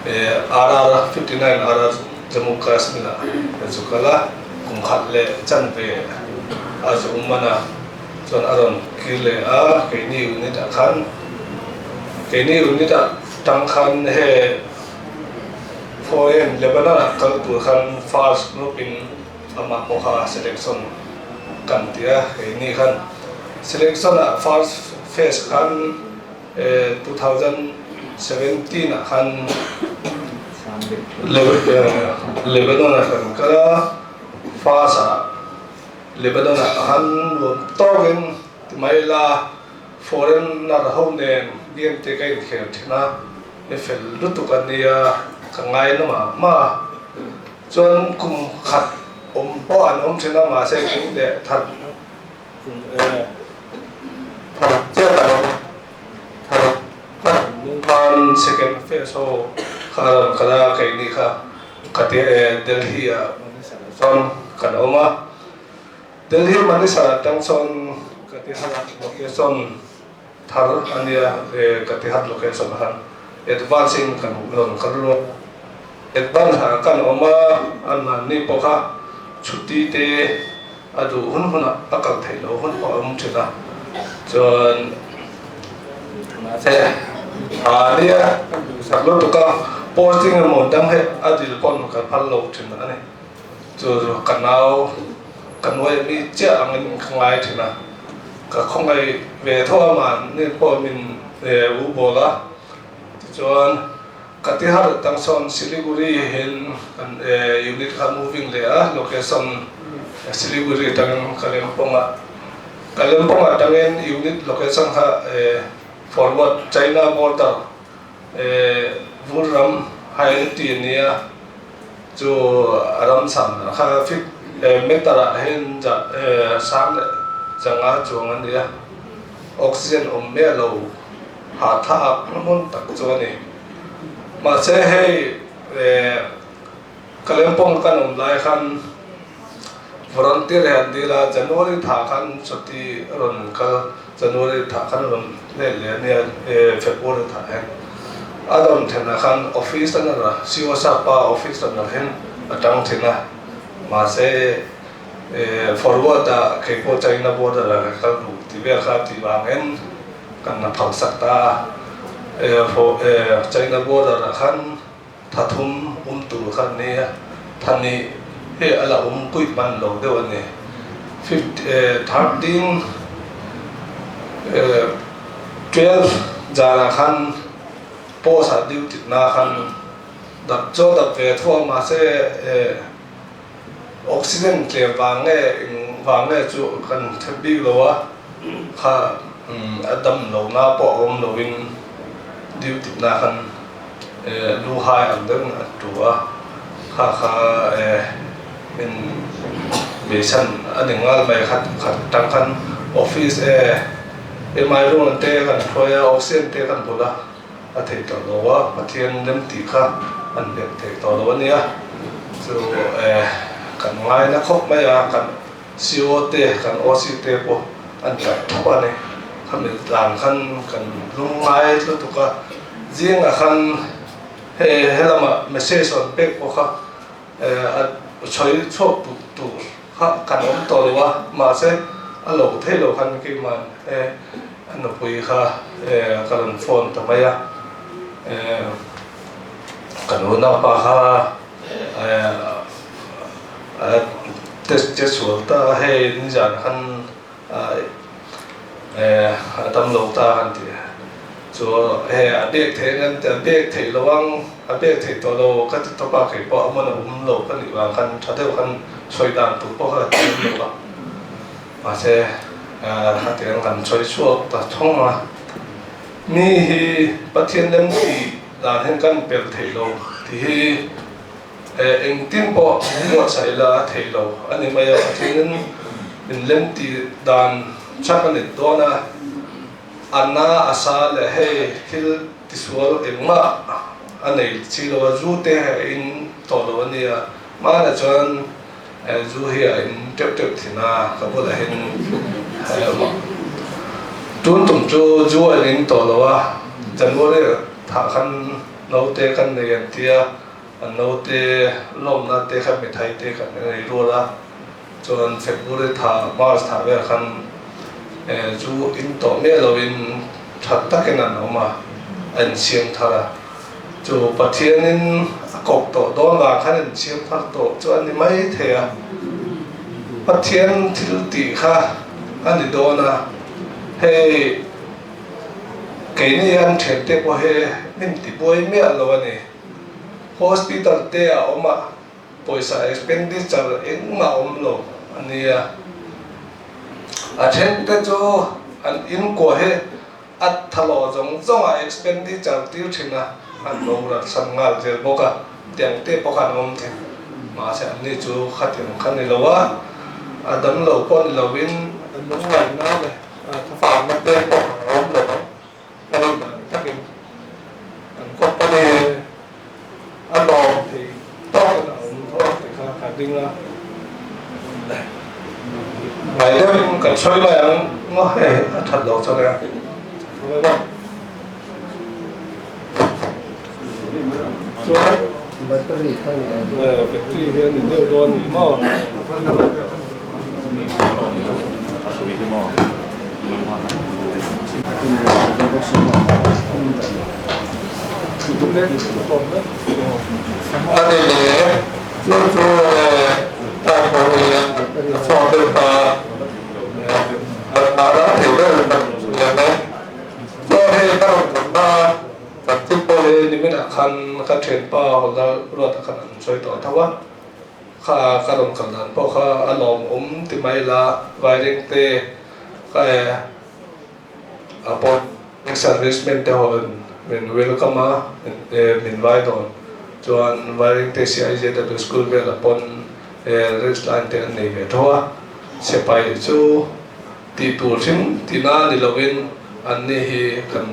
RR 59 RR Jammu Kashmir ah ka zu kal a, kum khat leh chanve a zu um man a, chuan a rawn kir leh a, keini unit ah khan keini unit ah tang khan he foreign Lebanon ah kal tur khan first group in amah pawh kha selection kan ti a, keini khan selection ah first phase khan 2017 ah khan Lebanon ah kan kal a, first ah Lebanon ah khan nuam tawkin ti mai ila foreigner ho nen game te ka inkhel thin a, mi fel lutuk a nia ka ngai na mah mah a. Chuan kum khat awm pawh an awm thin a mahse kum leh that thar chiat a awm thar khat khan second phase ho kha a rawn kal a keini kha ka ti e Delhi ah chuan kan awm a Delhi Manisar atang chuan ka ti har location thar a nia e ka ti hat location khan advance in kan rawn kal luat advance ah kan awm a an mahni pawh kha chhuti te a duh hun hun ah a kal theih loh hun pawh a awm thin a chuan mahse a nia kan duhsak lutuk a posting emaw dang hi a dil pawn ka phal lo thin a ni chu ka nau ka nuai mi chiah angin ka ngai thin a. Ka khawngaih ve tho a mahni pawh min u bawl a, tichuan ka ti harh tang sawn Siliguri hian kan unit kha moving leh a, location Siliguri atangin Kalimpong ah, Kalimpong atangin unit location kha forward China border Vurram Hairiti a nia chu a ram chhan kha fit meter ah hian sang leh changa chuang a nia. Oxygen awm miah lo hahthlak hmun tak chu a ni. Mahse hei Kalimpong kan awm lai khan volunteer hi an dil a, January tha khan chuti rawn kal, January tha khan rawn let leh a nia, February tha hian a rawn thlen ah khan office a nalh a, Siwasa pa office a nalh hin a tang thin a, mahse forward ah kei pawh China border ah ka kal duh tih vel kha tih vangin kan la phalsak ta a, China border ah khan Tha thum um tur kha an ni a, tha nih hi a la um kuih hman lo deuh a ni. 13 12 zanah khan post ah duty na khan dap chu a dap ve tho a mahse oxygen tlem vang nge eng vang nge chu kan hre bik lo a, kha a dam lo na pawh a awm lovin duty na khan Lu hai ang deuhin a tu a, kha kha min beisan a ni ngal mai khat khat tang khan office e MI room te kan hruai a oxygen te kan bul a, a theih tawh lo a, Pathian rem tih kha an hnek thei tawh lo a nia, chu kan ngaina khawp mai a kan. CO te kan OC te pawh an tap thap a ni. Khami tlang khan kan lung ngai lutuk a, zingah khan hei helama message rawn pek pawh kha a sawi chhuak duh tur kha kan awm tawh lo a, mahse a lo thei lo khan keimah a nupui kha ka rawn phone ta mai a, ka nunaupa kha Test che sual ta a hei nizan khan a dam lo ta kan ti chu hei a bek theih ang a bek theih lo ang a bek theih tawh lo ka ti tawp a kei pawh a hmun a awm lo ka nih vang khan tha deuh khan sawi dan tur pawh kha ka thiam lo a mahse khatiang kan sawi chhuak ta thawng a mi hi Pathian lem tih dan hian kan pel theih lo tih hi Engtin pawh buatsaih ila a theih lo a ni mai a, Pathianin min lem tih dan chak a nit dawn a, a na a sa leh hei thil tisual engmah a nei chi lo a, zu te a in tawh lo a nia, hmanah chuan zu hi a in teuh teuh thin a, ka bulah hian tun tum chu zu a in tawh lo a, January thah khan naute kan nei an tia. An naute lawmna te kha mithai te kan ei rual a, chuan February tha, March tha vel khan chu in tawh miah loin that takin an awm a, a insiam thar a. Chu Pathianin a kawp tawh dawn vang khan insiam thar tawh chu a ni mai thei a, Pathian thil tih kha a ni dawn a, hei keini hian thiante pawh hi min tibuai miah lo a ni. Hospital te a awm a, pawisa expenditure engmah awm lo a nia. A then te chu an in kuah hi a tha lo zawng zawng a expenditure tir thin a, an lo ratsan nghal zel bawk a, tiang te pawh khan awm thin. Mahse an ni chu khatiang kha ni lo a, a dam lo pawh ni lo in a lungngaihna leh a thlafarna te pawh a awm lo ang. Ka rin dan takin an company a lawm thei tawkin a awm tho a tih kha ka ding a. Ngai deuhin kan sawi mai ang maw hei a that lo chuan nia. Chuan battery hi a ni deuh dawn a ni maw. A ni le, chu chu ta pawh hi a chhuak deuh ta a ram thei ber kan hriat e. Chuan hei ka rawn rawn na kan thil pawh hi niminah khan ka thianpa Hawlhna Ruata khan an sawi tawh tho a. Kha ka rawn kal dan pawh kha a lawmawm ti mai la, Vairengte ka e a pawh servicemen te ho in min welcome a, min vai dawn chuan Vairengte CIJW school velah pawn rest line te an nei ve tho a, sipai chu. Tih tur hrim tina ni lovin anni hi kan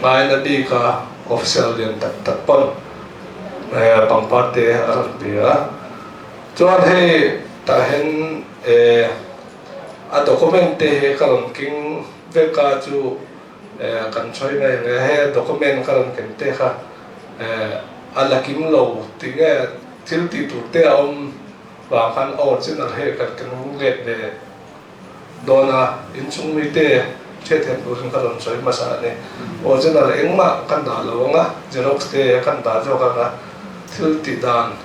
ngaina bik a, official lian tak tak pawn pangpar te a rawn pe a. Chuan hei tah hian a document te hi ka rawn keng vek a chu kan sawi mai ang e, he document ka rawn ken te kha a la kim lo tih nge thil tih tur te a awm vang khan original hei kan keng let ve dawn a, inchung mite hriatthiam turin ka rawn sawi hmasa a ni. Original engmah kan dah lo ang a, xerox te kan dah zawk ang a, thil tih dan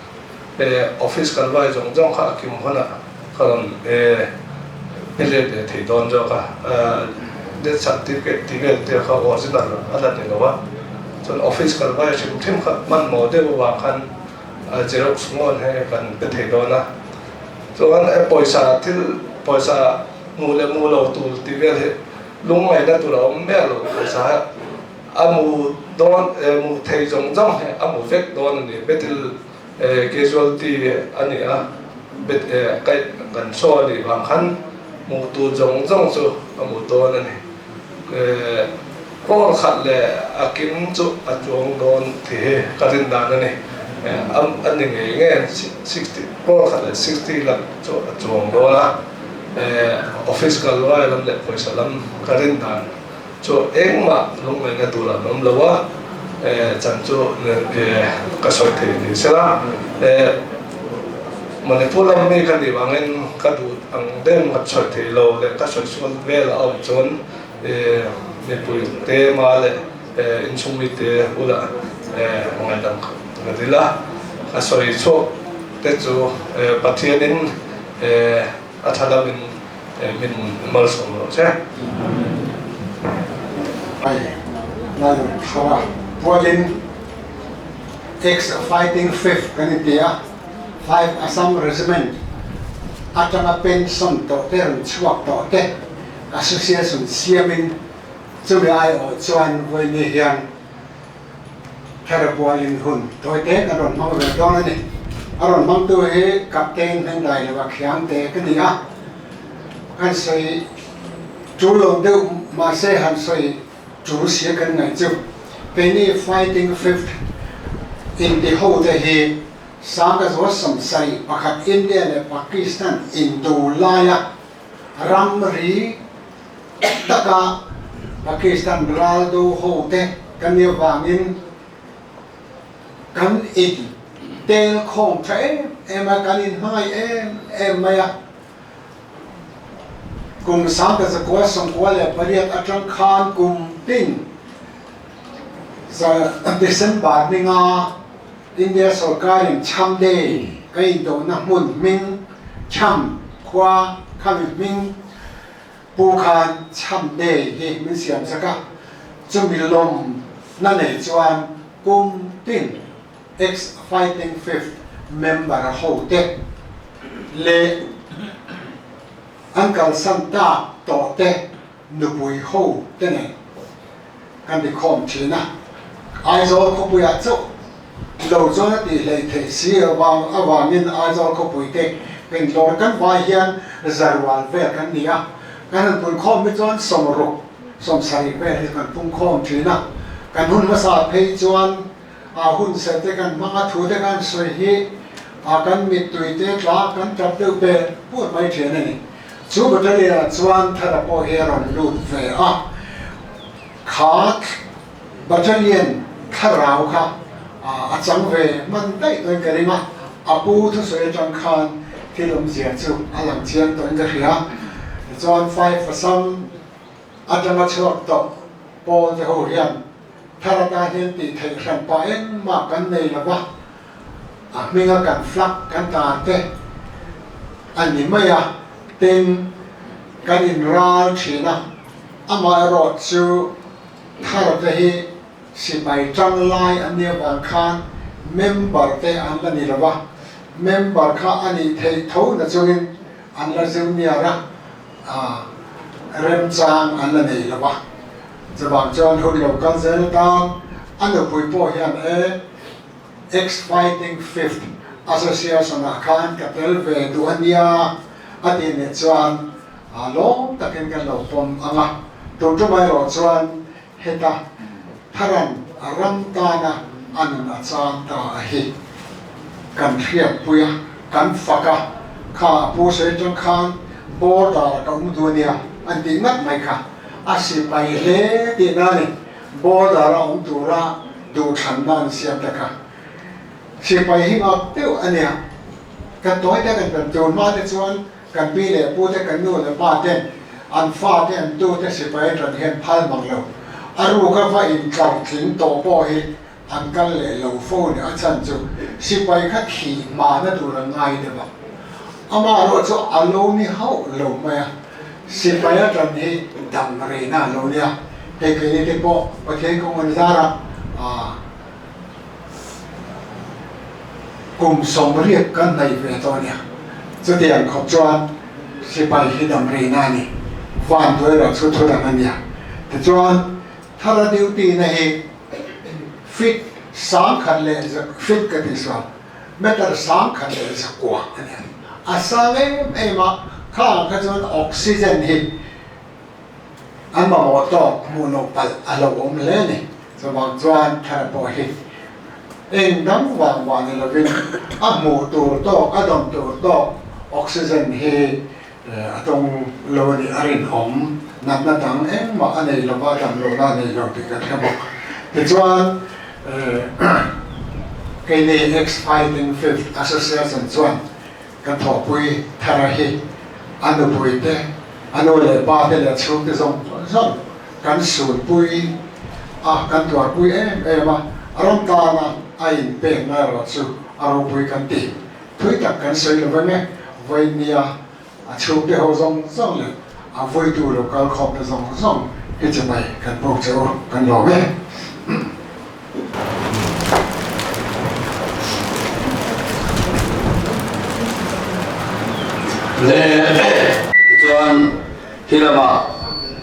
office kan vai zawng zawng kha a kim hunah ka rawn pe let leh thei dawn zawk a, death certificate tih vel te kha original a la ni lo a, chuan office kan vai hrim hrim kha hmanhmawh deuh avang khan xerox ngawn he kan pe thei dawn a. Chuan he pawisa thil pawisa hmu leh hmu lo tur tih vel hi lungngaihna tur a awm miah lo. Pawisa hi a hmu dawn hmu thei zawng zawng hi a hmu vek dawn a ni. Battle casualty a ni a, kaih kan saw a nih vang khan hmuh tur zawng zawng chu a hmu dawn a ni. Kawl khat leh a kim chu a chuang dawn tih hi ka rin dan a ni. A ni ngei ngei 60 kawl khat leh 60 lakh chu a chuang dawn a. Office kal vai lam leh pawisa lam ka rin dan chu engmah lungngaihna tur an awm lo a, chan chu ka sawi thei ni sela. Manipur lam mi ka nih vangin ka duh ang deuh ka sawi thei lo leh ka sawi sual vel a awm chuan Mipui te ma leh inchhung mite bulah ngaidam ka dil a, a sawi chhuak te chu Pathianin a tha lamin min malsawm rawh che.
Ai Lalun Thara pualin Ex Fighting Fifth kan inti a, Five Assam Regiment atanga pension tawh te rawn chhuak tawh te, Association siamin chumi aiawh chuan vawiini hian Therapualin hun tawite kan rawn hmang ve dawn a ni. A rawn hmangtu hi Captain Hmingdai lova Khiangte ka ni a, kan sawi tul lo deuh mahse han sawi tul sia kan ngaih chu. Keini Fighting Fifth inti hote hi Sangkazua sawmsarih pakhat India leh Pakistan indo laia Ramri taka Pakistan ral do ho te kan nih avangin kan in tel khawm tha em em a, kan in hmangaih em em mai a. Kum 1998 atang khan kum tin December ninga India sorkarin Chham Day ka indohna hmun hming Chham khua khami hming pu khan Chham Day hi min siam chak a, chumi lawmna nei chuan kum tin ex fighting fifth member ho te leh an kalsan tak tawh te nupui ho te nen kan ti khawm thin a, Aizawl khawpuiah chauh lo chuan a tih hleih theih si avang avangin Aizawl khawpui te kan lawr kan vai hian zarual vel kan ni a, kan han pun khawm hi chuan sawmruk sawmsarih vel hi kan pung khawm thin a, kan hun hmasa phei chuan a hun ser te kan hmang a, thu te kan sawi hi a kan mittui te tla kan tap deuh ber pur mai thin a ni. Chu battalion ah chuan Thara pawh hi a rawn lut ve a, kha battalion thlarau kha a chang ve hman daih tawhin ka ring a, a pu thusawi atang khan thil awmzia chu a lang chiang tawhin ka hria. Tichuan Five Assam atanga chhuak tawh pawl te ho hian Thara tan hian tih theih hran pah engmah kan nei lo va, a hminga kan flag kan tar te a ni mai a, tin kan inral thin a, amaherawh chu thar te hi sipai tang lai an nih avang khan member te an la ni lo va, member kha a nih theih tho na chungin an la junior a, remchang an la nei lo va, chuvang chuan hun lo kal zel atan a nupui pawh hian e. Ex-Fighting Fifth Association ah khan ka tel ve duh a nia a tih leh chuan Lawm takin kan lo pawm ang a, tun tum erawh chuan heta Tharan ram tana a nun a chang ta a hi kan hriatpui a, kan fak a, kha a pu sawi atang khan border ka awm duh ania an tih ngat mai kha a sipai hle tihna a ni, border a awm tura duhthlanna an siam te kha sipai hi ngak deuh ania, kan tawi te kan kan tur hma te chuan Kan pi leh pu te, kan nu leh pa ten an fa te, an tu te sipai atang hian phal mang lo. A ruk a va intlar tling tawh pawh hi an kal leh lo fo ni. A chhan chu sipai kha thih hmana tur an ngai deuh a, amaherawh chu a lo ni hauh lo mai a, sipai atang hi dam reina a lo nia. Hei keini te pawh Pathian kawng an zar a, Kum 80 kan hnaih ve tawh nia. Chutiang khawp chuan sipai hi dam rihna a ni. Van tu erawh chu thu dang a nia. Tichuan Thara duty na hi feet 1000 feet ka tih sual meter 1100 a nia. A sang em em a, kha ang kha chuan oxygen hi An mamawh tawk hmuh loh palh a lo awm hle a ni. Chuvang chuan thar pawh hi eng dang vang vang ni lovin a hmuh tur tawk, a dawm tur tawk oxygen hi a tawng lo a nih a rinawm. Natna dang engmah a nei lova, damlohna a nei lo tih kan hre bawk. Tichuan keini Ex-Fighting Fifth Association chuan Ka thawhpui thara hi a nupui te, a nu leh pa te leh a chhungte zawng zawng kan sunpui a, kan tuarpui em em a, ram tana a inpekna erawh chu a ropui kan ti. Thui tak kan sawi lo veng e, vawinia a chhungte ho zawng zawng leh a vuitu lo kal khawmte zawng zawng hi chu mai kan buk che u, kan lawm e.
Le tichuan khi lamah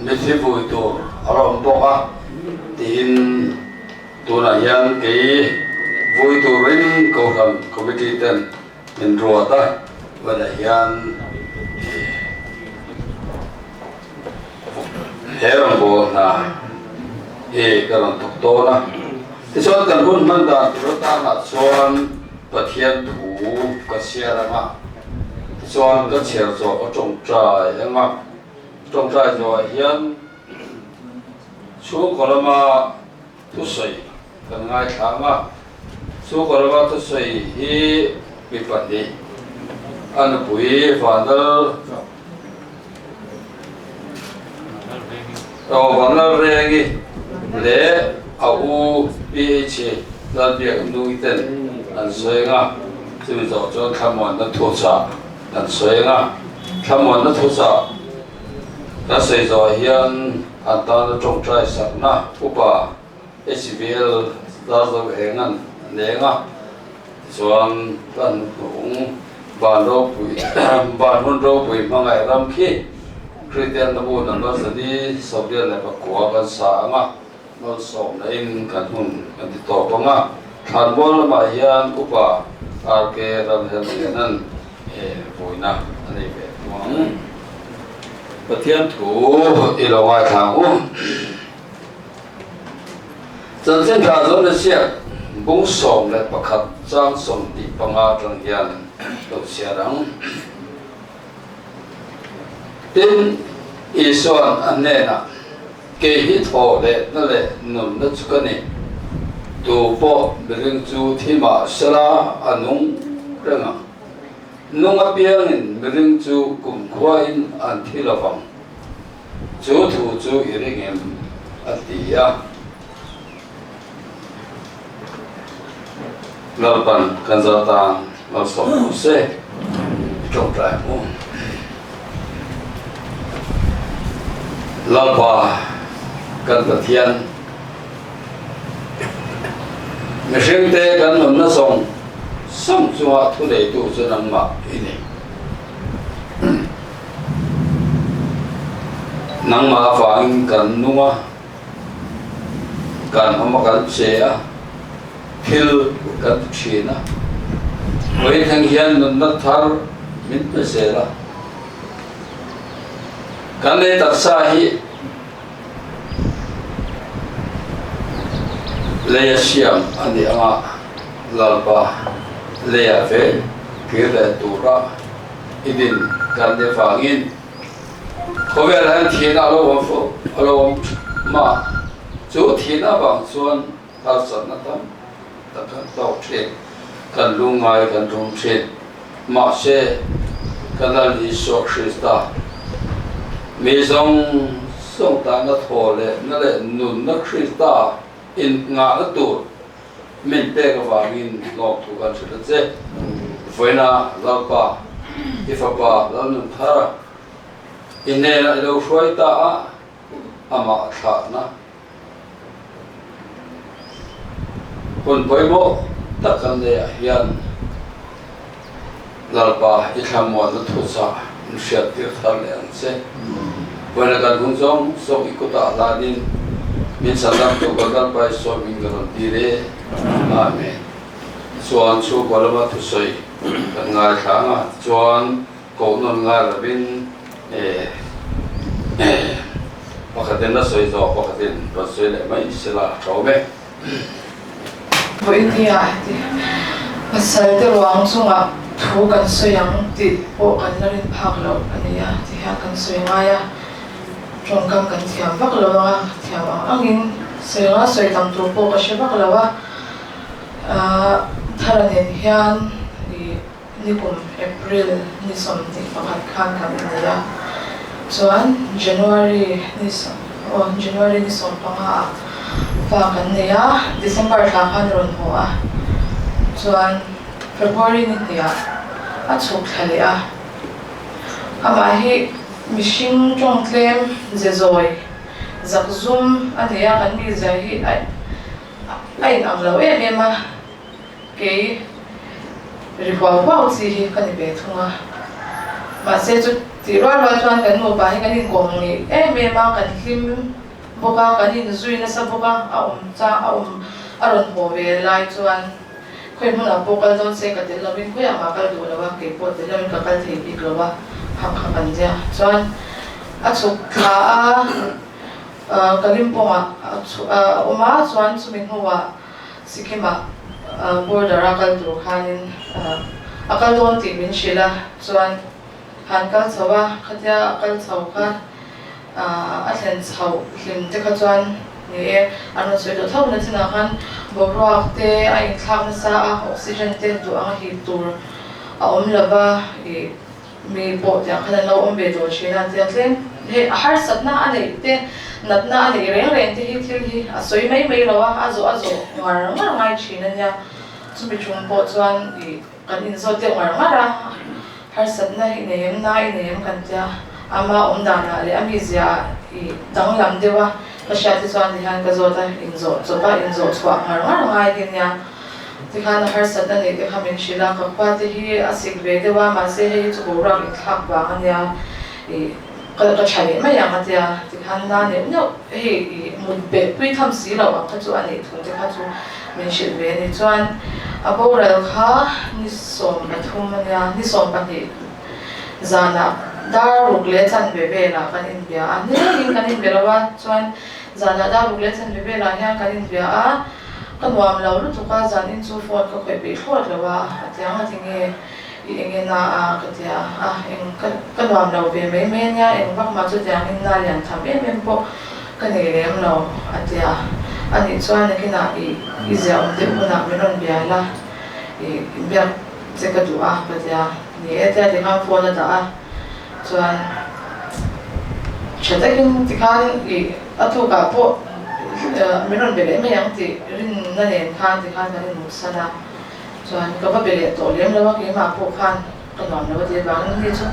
mithi vui tur a rawn bawk a tiin tunah hian kei vui turin Kohhran Committee ten min ruat a, tunah hian He rawngbâwl hna hi ka rawn thawk dawn a, tichuan kan hun hman dan tur atanah chuan Pathian thu ka chhiar ang a, tichuan ka chhiar zawh ka tawngtai ang a, tawngtai zawhah hian chhungkaw lama thusawi kan ngaithla ang a, chhungkaw lama thusawi hi mi pahnih a nupui Vanlal Aw Vanlalrengi leh a u PH Lalbiak Nui ten an sawi ang a, chumi zawh chuan thlamuanna thuchah kan sawi ang a, thlamuanna thuchah kan sawi zawh hian an tana tawngtai sakna upa HVL Darzo Engan a neng a, tichuan kan hnung van ropui van hun ropui hmangaih ram khi Kristian Nabu number 449 kan sa ang a, malsawmna in kan hun kan ti tawp ang a, thlanmual lamah hian upa RK Ramhellianan vawiina a nei ve thung ang. Pathian thu i lo ngaithla ang u. Chanchin tha zawm na ziak bung 11 chang 25 atang hian lo chhiar ang. Tin, Isua'n a hnenah, Kei hi thaw lehna leh nunna chu ka ni. Tu pawh miring chu thi mah sela a nung reng ang. Nung apiangin miring chu kumkhuain an thi lovang. Chu thu chu i ring em? a ti a. Lalpan kan za tan malsawm rawh se, i tawngtai ang u. Lalpa kan Pathian, mihringte kan nunna zawng zawng chunga thuneitu chu nangmah i ni. Nangmah avangin kan nung a, kan awm a, kan che a, thil kan ti thin a. Vawiin thleng hian nunna thar min pe zel a. Kan lei taksa hi leia siam a nih anga Lalpa leia ve kir leh tura i din kan nih avangin khawvel hian thihna a lo awm fo a lo awm ma chu thihna avang chuan harsatna tam tak kan tawk thin, kan lungngai kan rum thin. Mahse, ka Lal Isua Krista, mi zawng zawng tana thaw leh na leh nunna Krista inngahna tur min pek avangin lawmthu kan hrilh a che. Vawiina Lalpa, i Fapa Lalnunthara i hnenah i lo hruai ta a, amah thlahna Hun pawimawh tak kan neih ah hian Lalpa i thlamuanna thuchah in hriattir thar leh ang che. Vawiina kan hun zawng zawng i kutah hlanin min chhandamtu kan Lalpa i sawi min ka rawn tir e. Amen. Chuan chhungkaw lama thusawi kan ngaithla ang a, chuan Koh nawn ngai lovin pakhatin a sawi zawh pakhatin rawn sawi leh mai sela a ṭhawm e.
Vawinia heti pasal te ruang chungah thu kan sawi ang tih pawh kan la rin phak loh a ni a ti hian kan sawi ngai a, tawngkam kan thiam vak lo ang a, thiam ang angin sawi anga sawi tam tur pawh ka hre vak lo a, Thara nen hian ih. Nikum April ni 21 khan kan innei a, chuan January ni aw January ni 15 ah fa kan nei a, December thla khan a rawn haw a, chuan February ni hnih ah a chhuk thla leh a, amah hi mihring tawng tlem ze zawi zak zum a nei a, kan mizia hi a inang lo em em a. Kei ri huau huau chi hi ka ni ve thung a, mahse chu tih rual rual chuan kan nupa hi kan inkawm ngei em em a, kan hlim bawk a, kan inzui nasa bawk a, a awm chang a awm a rawn haw ve lai chuan khawi hmunah pawh kal dawn se ka tel lovin khawiah mah kal duh lo a, kei pawh tel lovin ka kal thei bik lo a, khang kha kan zia chuan a chhuk thla a, Kalimpongah a awm a, chuan chumi hnuah. Sikkim-ah border a kal tur khanin a kal dawn tih min hrilh a, chuan han kal chho a, khatia a kal chho kha a thlen chhoh hlim te kha chuan ni e, an rawn sawi tawh tho na chinah khan boruak te a inthlak nasa a, oxygen te duh anga hip tur a awm lo va, ih. Mi pawh tiang khan an lo awm ve tawh thin a, tia tlem hei a harsatna a neih te, natna a neih reng reng te hi thil hi a sawi mai mai lo a, a zawh a zawh ngar ngar ngai thin a nia. Chumi chung pawh chuan ih kan inzawt deuh ngar ngar a, harsatna i nei em, na i nei em kan tia, ama awm danah leh a mizia ah ih danglam deuh a ka hriat te chuan tihian ka zawt a, inzawh chawp a, inzawh chhuah ngar ngar ngai hi nia. Tikhan a harsatna neih te kha min hrilh a, ka khua te hi a sik ve deuh a, mahse hei hi chu boruak inthlak vang a nia, ih ka ka tha leh mai ang a tia, tikhan na neuh neuh hei ih mut beh pui tham si loh ang kha chu a neih thu te kha chu min hrilh ve a ni. Chuan a boral kha ni 13 a nia, ni 12 zanah dar ruk leh chanve velah kan inbia a, nilengin kan inbe lo a, chuan zanah dar ruk leh chanve velah hian kan inbia a, Ka nuam lo lutuk a, zanin chu phone ka khawih peih thlawt lo a, a tiang a tinge i eng e na a ka ti a, a eng ka ka nuam lo ve mai mai a nia, eng vak mah chu tiangin na lian tham em em pawh ka nei lem lo a ti a, a nih chuan nakinah i i ziah awm deuh hunah min rawn bia la, i biak che ka duh a ka ti a, ni e tia tikhan phone a dah a, chuan tha takin tikhan i a tukah pawh min rawn be leh mai ang tih rinna nen khan tikhan kan inmutsan a, chuan ka va be leh tawh lem lo a, keimah pawh khan ka nuam lo a tih avangin ni chu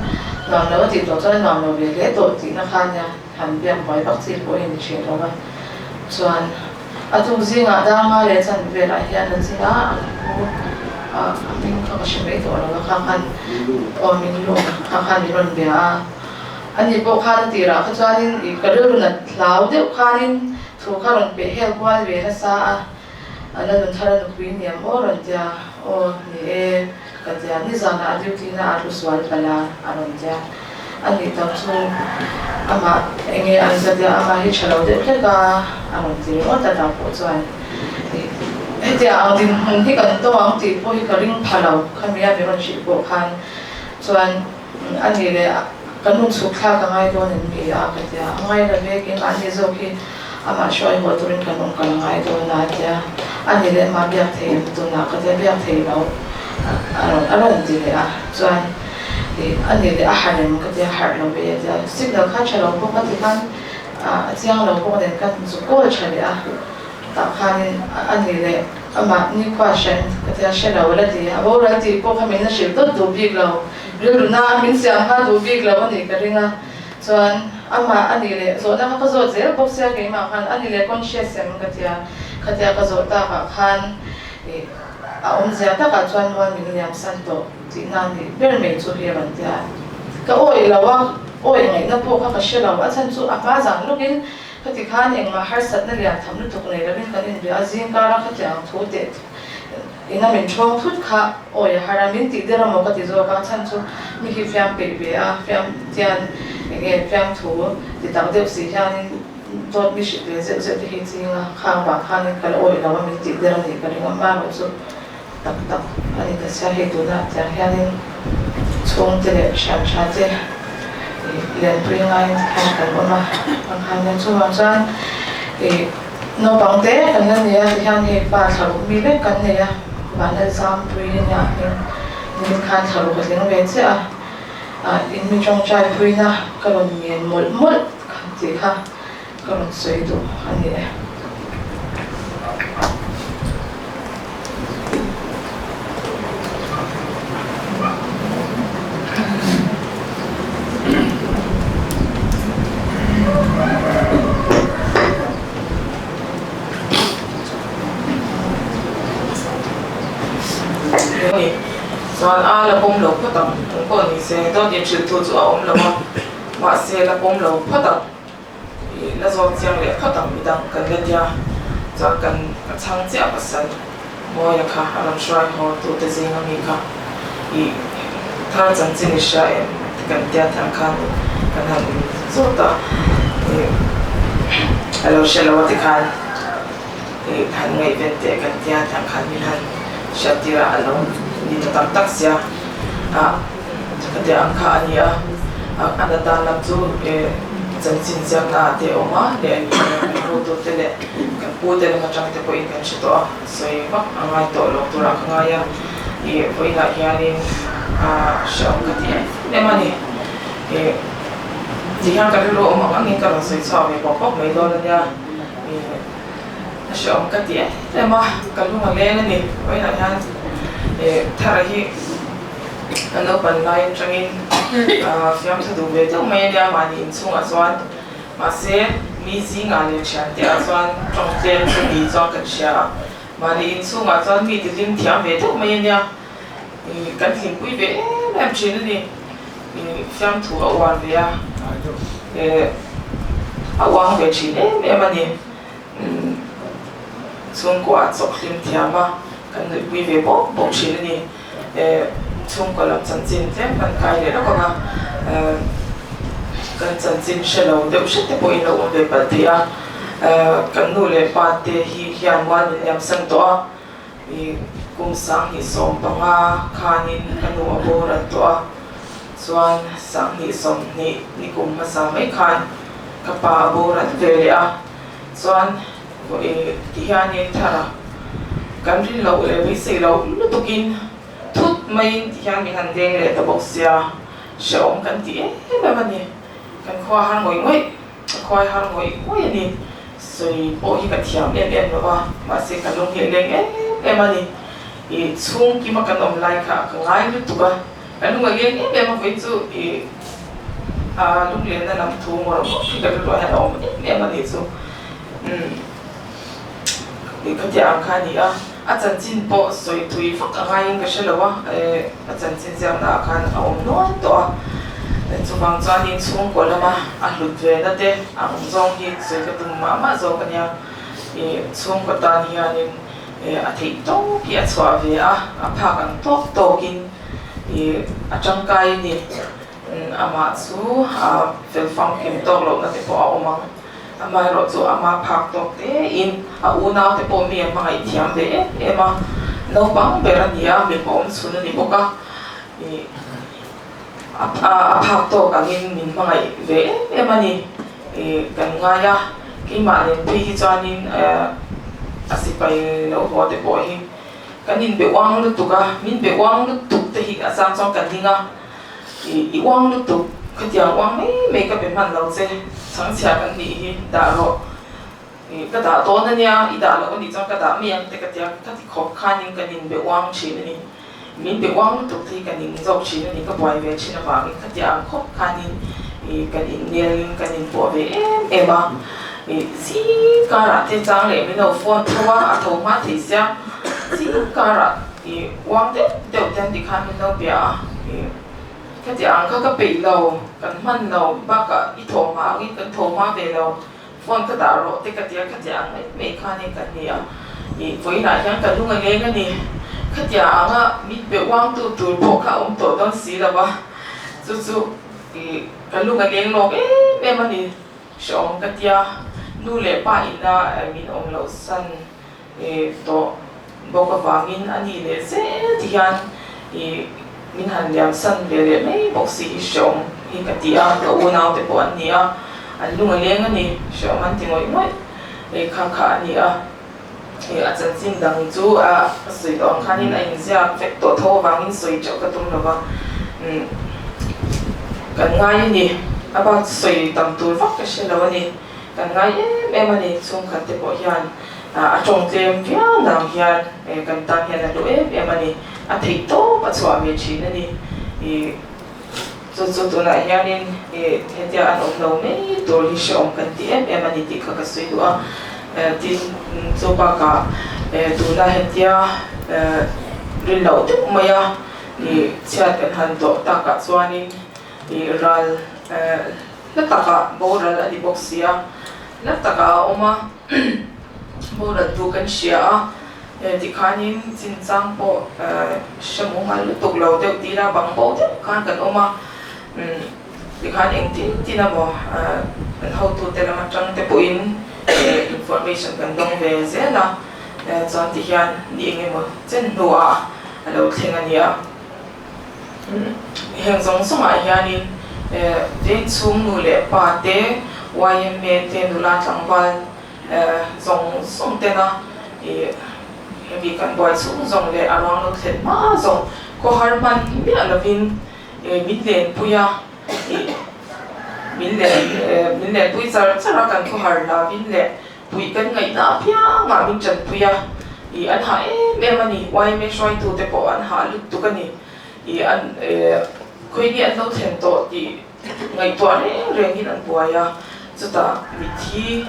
nuam lo a tih tawh chuan a nuam lo ve hle tawh tihna kha nia han biak buai vak chi pawh hi ni thin lo a, chuan a tuk zingah Danga leh Chanvelah hian a ching a, an pu a hming kha ka hre mai tawh lo a, kha khan aw min lung kha khan min rawn bia a. Ani pawh khan a tirah kha chuanin ih ka rilru nat hlau deuh khanin thu kha rawn peh hel kual ve nasa a, a la nun thar a nupui niam aw rawn tia, aw ni e ka tia, nizanah a duty na a tlu sual palh a a rawn tia. A nih tak chu amah enge an ka tia amah hi tha lo deuh hlek a a rawn ti ringawt a tah pawh chuan hetiang ang dinhmun hi kan tawng ang tih pawh hi ka ring pha lo khami a min rawn hrilh pawh khan chuan a nih leh kan hun chhuk thlak a ngai dawn em ni a ka tia a ngai la vek engmahni zawk hi amah hruai haw turin kan awm kal a ngai dawn a tia a nih leh amah biak thei em tunah ka tia biak thei lo a rawn a rawn ti leh a chuan ih a nih leh a harh em ka tia harh lo ve a tia signal kha tha lo bawk a tikhan a chiang lo bawk nen khan zu call tha leh a tah khanin a nih leh amah nikhua hran ka tia hre lo la ti a boral tih pawh kha min la hrilh dawt duh bik lo rilru na min siam kha duh bik lo a nih ka ring a chuan amah a nih leh zawhna kha ka zawt zel bawk sia keimah khan a nih leh conscious em ka tia khatia ka zawh takah khan ih a awmzia takah chuan mual min liam san tawh tihna nih ber mai chu hi a rawn ti a ka awih lo a awih ngaihna pawh kha ka hre lo a chhan chu a hma zan lawkin khati khan engmah harsatna lian tham lutuk nei lovin kan inbia a zingkara khatiang thu teh Ina min ṭhawng thut kha awi a har a, min tih der amaw ka ti zawk a, chhan chu mi hi fiam peih ve a, fiam tian enge fiam thu ti tak deuh si hianin dawt mi hrilh ve zeuh zeuh te hi ching a, khang vang khanin ka la awih lo a, min tih der a nih ka ring a, marawh chu tak tak a ni ta sia, hei tunah tiang hianin chhungte leh thian tha te lianpui ngaiin tikhian kan awm a, ang khan hian chuvang chuan ih. Naupang te kan la nei a ti hian hei pa thla ruk mi vek kan nei a, Vanlal Zampui a nia hming nimin khan thla ruk a tling ve chiah a, ah in mi tawngtai phuina ka rawn ngen mawlh mawlh tih kha ka rawn sawi duh a ni e.
Chuan a la pawm lo phawt ang, eng pawh ni se dawt inhrilh thu chu a awm lo a, mahse la pawm lo phawt ang. I la zawt chiang leh phawt ang midang kan la tia chuan kan ka chhang chiah pasal Mawia kha a rawn hruai haw tu te zing ami kha i thar chanchin i hria em ti kan tia thiang khan kan han in zawt a i a lo hre lo a ti khan i han ngaihven teh kan tia thiang khan min han hriat tir a a lo ni ta tak tak sia a. Khatiang ang kha a ni a, a na tan lam chu chanchin ziakna ah te a awm a, leh kan hotute leh kan pute lam atang te pawhin kan hre tawh a, sawi vak a ngai tawh lo turah ka ngai a, ih vawiinah hianin hrehawm ka ti em em a ni. Ih tihian ka rilru awm ang angin ka rawn sawi chhuak ve pawp pawp mai dawn a nia, ih a hrehawm ka ti em em a, ka lung a leng a ni, vawiinah hian ih thara hi. Ka naupan lai atangin fiamthu duh ve deuh mai a nia mahni inchhungah chuan mahse mi zingah leh thiante ah chuan tawng tlem chu ni chuan kan hria a, mahni inchhungah chuan mi tihlim thiam ve deuh mai a nia kan hlimpui ve em em thin a ni, fiamthu a uar ve a, a uang ve thin em em a ni, chhungkua a chawk hlim thiam a kan nuihpui ve bawk bawk thin a ni. Chhungkaw lam chanchin tlem kan kai leh lawk ang a, kan chanchin hre lo deuh hret te pawhin lo awm ve palh thei a, kan nu leh pa te hi hian mual min liam san tawh a, kum 2015 khanin ka nu a boral tawh a, chuan 2020 ni kum hmasa mai khan ka pa a boral ve leh a, chuan Ti hianin thar a, kan rin loh leh beisei loh lutukin thut maiin ti hian min han deng leh ta bawk sia, hrehawm kan ti em em a ni. Kan khua har ngawih ngawih, ka khuai har ngawih ngawih a ni. Sawi pawh hi ka thiam em em lo va, mahse ka lung hi a leng em em a ni. I chhung kima kan awm lai kha ka ngai lutuk a, ka lung a leng em em a, vawiin chu i a lunglenna lam thu ngawr ngawr hi ka rilruah hian a awm em em a ni chu. Umm khatiang ang kha a ni a, a chanchin pawh sawi thui vak a ngaiin ka hre lo a, a chanchin ziakna ah khan a awm nual tawh a, chuvang chuanin chhungkaw lama a hlut ve na te ang zawng hi sawi ka tum mah mah zawk a nia, ih chhungkaw tan hianin a theih tawk hi a chhuah ve a, a phak ang tawk tawkin ih a tangkai a ni. Amah chu a fel famkim tawk lohna te pawh a awm ang. Amaherawhchu ama phak tawk tein a unau te pawh mi a hmangaih thiam ve em em a, naupang ber a ni a, mipa awm chhun a ni bawk a, ih a phak tawk angin min hmangaih ve em em a ni ih kan ngai a, keimah nen phei hi chuanin a sipai lo haw te pawh hi kan inbe uang lutuk a, min be uang lutuk te hi a chang chuan ka ding a. I uang lutuk, khatiang uang mai mai ka be hman lo che, chhangchhia kan nih hi dah rawh, ka dah dawn a nia, i dah loh a nih chuan ka dah mai ang te ka tia, ka ti khawp khanin kan inbe uang thin a ni, min be uang lutuk te hi kan in zawk thin a ni, ka buai ve thin avangin khatiang khawp khanin kan innelin kan inpawh ve em em a, zing karah te chang leh min lo phone tho a, a tho hma thei sia, zing karah. I uang deuh deuh ten tikhan min lo bia a, i khati ang kha ka peih lo, kan hman lo, bakah i thaw hma angin kan thaw hma ve lo, phone ka dah rawh te ka tia khati ang mai mai khanin kan ni a, i vawiinah hian ka lung a leng a ni, khatia anga min pe uangtu tur pawh kha a awm tawh dawn si lo va, chu chu i ka lung a leng lawk em em a ni, hrehawm ka tia, nu leh pa ina min awm loh san. Tawh bawk avangin a ni leh zel ti hian ih min han liam san ve leh mai bawk si hi hreawm hi ka ti a, ka unau te pawh an ni a, an lung a leng a ni, hreawm an ti ngawih ngawih ih kha kha a ni a, ih a chanchin dang chu a sawi tawh ang khanin a inziak vek tawh tho avangin sawi teuh ka tum lova, umm kan ngai a ni, a bak chu sawi tam tur vak ka hre lo a ni. Kan ngai em em a ni, chhungkhat te pawh hian a tawng tlem viau nang hian kan tan hian a hlu em em a ni, a theih tawp a chhuah ve thin a ni. Ih chu chu tunah hianin ih hetia an awm lo mai tur hi hrehawm kan ti em em a ni tih kha ka sawi duh a. Tin, chu bakah tuna hetia rin loh deuh mai a ih chhiat kan han tawh takah chuanin ih ral Hla takah boral a ni bawk si a, hla takah a awm a, boral tu kan hria a, tikhanin chinchang pawh hre mumal lutuk lo deuh ti ila bang bo deuh khan kan awm a, tikhan engtin tin emaw kan hotute lam atang te pawhin information kan dawng ve zel a, chuan tihian ni engemaw chen hnuah a lo thleng a nia. Heng zawng zawngah hianin veng chhung nu leh pa te, yma te, nula tlangval zawng zawng tena hemi kan buai chhung zawng leh a ruang lo thlen hma zawng khawhar hman miah lovin min lenpui a, min min lenpui char char a kan khawhar lavin leh Puih kan ngaihna apiangah min tanpui a, ih an hah em em a ni, yma hruaitute pawh an hah lutuk a ni, ih an khawini an lo thlen tawh tih ngaihtuah reng rengin an buai a, chutah mitthi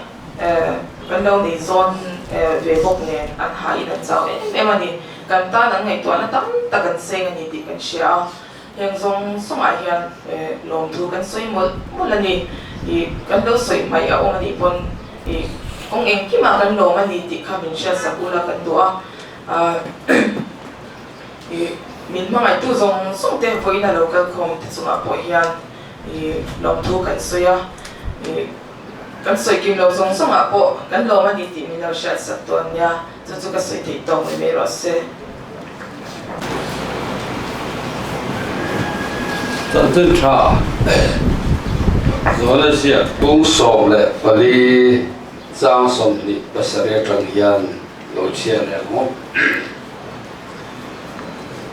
kan lo nei zawn ve bawk nen an hahin an chau em em a ni, kan tan an ngaihtuahna tam tak an seng a ni tih kan hria a. Heng zawng zawngah hian lawmthu kan sawi mawlh mawlh a ni. Ih, kan lo sawi hmaih a awm a nih pawn ih kawng engkimah kan lawm a ni tih kha min hriatsak ula kan duh a. Ih, min hmangaihtu zawng zawng te vawiin a lo kal khawm te chungah pawh hian ih lawmthu kan sawi a. Ih, kan sawi kim lo zawng zawngah pawh kan lawm a ni tih min lo hriatsak dawn nia. Chu chu ka sawi theih tawk mai mai rawh se.
Chanchin tha Zuala ziak kung 14 chang 27 atang hian lo chhiar leh ang aw.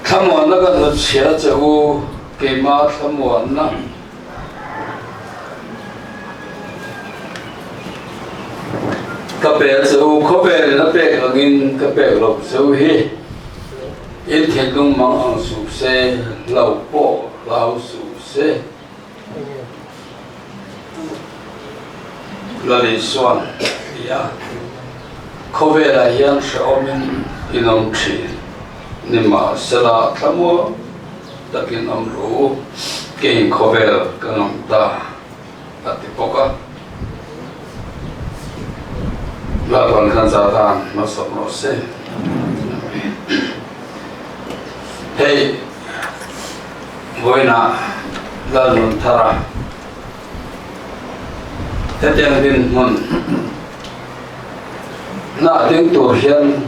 Thlamuanna ka hnutchhiah che u, keima thlamuanna. Ka pe a che u, khawvelin a pek angin ka pek lo che u hi. In thinlung mang ang suh se, hlau pawh hlau suh se. Lal Isuan ti a, khawvelah hian hrehawmin in awm thin. Nimahsela thlamuang takin awm rawh u, keiin khawvel ka ngam ta, a ti bawk a. Lalpan khan za tan hmasawm rawh se. Hei, vawiinah. Lalnunthara hetiang dinhmun hnah ding tur hian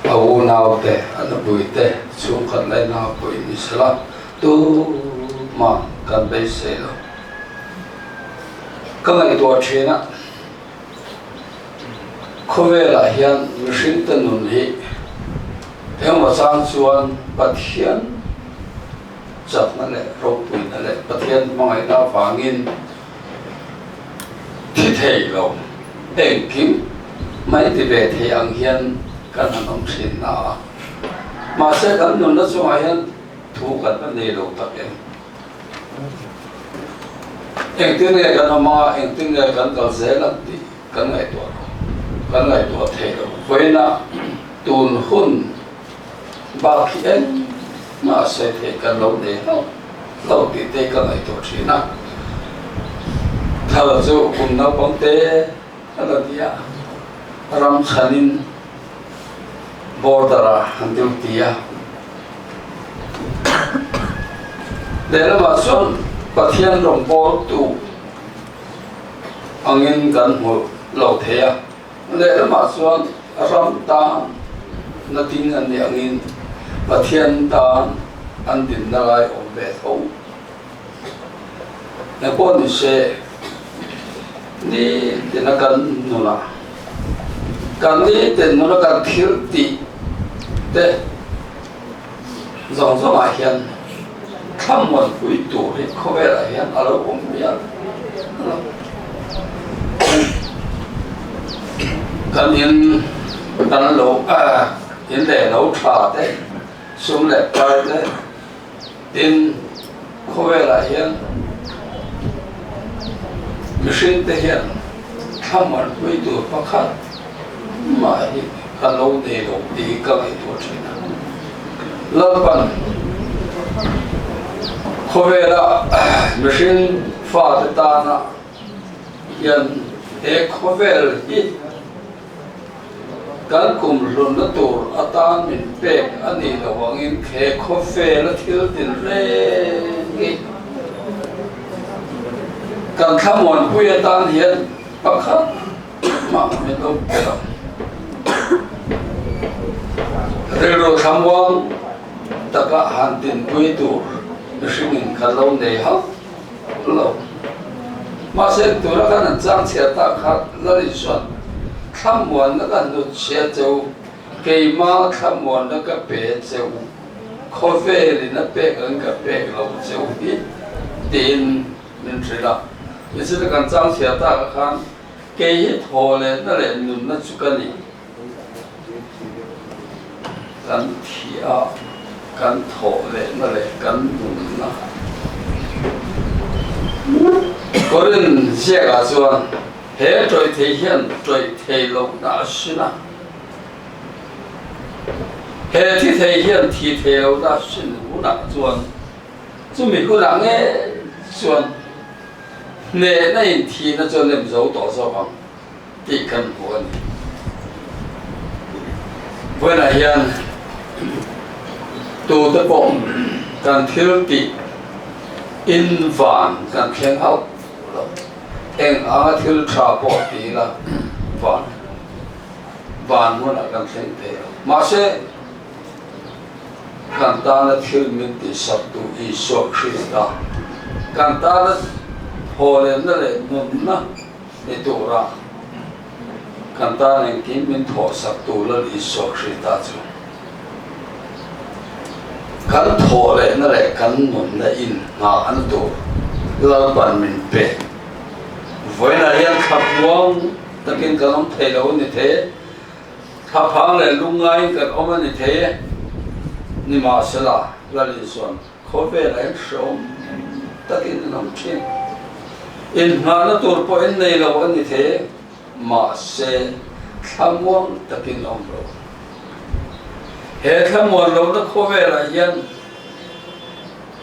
a unaute, a nupuite, chhungkhat laina pawhin ni sela tumah kan beisei lo. Ka ngaihtuah thin a, khawvelah hian mihringte nun hi engemaw chang chuan Pathian chakna leh ropuina leh Pathian hmangaihna avangin thi thei lo engkim mai ti ve thei ang hian kan han awm thin na a. Mahse kan nunna chungah hian thu kan la nei lo tak em? Engtin nge kan awm a, engtin nge kan kal zel ang tih kan ngaihtuah lo, kan ngaihtuah thei lo. Vawiinah tun hun bak hi engmah a sawi theih kan lo nei hlauh hlauh tih te ka ngaihtuah thin a. Thal chu kum naupang te a la ni a, ram chhanin border ah an duty a. Lehlamah chuan Pathian rawngbawltu angin kan hmu lo thei a, lehlamah chuan ram tan na ding an nih angin Pathian tan an dinna lai awm ve tho. Engpawh ni se, nitin a kan nunah, kan nitin nuna kan thil tih te, Zawng zawngah hian thlamuanpui tur hi khawvelah hian a lo awm mial lo. Kan in kan lo in leh lo tha te, sum leh pai te, tin khawvelah hian mihring te hian thlamuanpui tur pakhat mah hi ka lo nei lo tih ka ngaihtuah thin a. Lalpan khawvela mihring fate tana hian he khawvel hi kan kum hlunna tur atan min pek a nih loh angin he khawvela thil tin reng hi kan thlamuanpui atan hian pakhat mah min lo pe lo. Rilru thlamuang taka han dinpui tur mihringin kan lo nei hauh lo. Mahse tura kan han chang chhiat tak kha Lal Isuan thlamuanna ka hnut chhia che u, keima thlamuanna ka pe che u, khawvelin a pek ang ka pek lo che u hi tiin min hrilh a. Nichina kan chang chhiat tak khan kei hi thaw lehna leh nunna chu ka ni. Kan thih a, kan thawh lehna leh kan nunna. Korin ziakah chuan he tawih thei hian tawih thei lohna a hrin a, he thi thei hian thi thei lohna a hrin hunah chuan chumi hunah ngei chuan hnehna in thihna chu a nem zo tawh zawk ang. tih kan hmu a ni. Vawiinah hian tute pawh kan thil tih in van kan thleng hauh lo. Eng anga thil tha pawh ti ila van van hmunah kan thleng thei lo. Mahse, kan tana thil min tihsaktu Isua Krista kan tana thawhlenna leh nunna Ni tura kan tan engkim min thawhsak tu Lal Isua Krista chu kan thawh lehna leh kan nunna in nghah an tur Lalpan min pek. Vawiinah hian thlamuang takin kan awm thei lo a ni thei e, thlaphang leh lungngaiin kan awm a ni thei e, nimahsela Lal Isua'n Khawvelah hian hrehawm takin an awm thin. Inhnahna tur pawh in nei lo a ni thei, mahse thlamuang takin awm lo. He thlamuan lohna khawvelah hian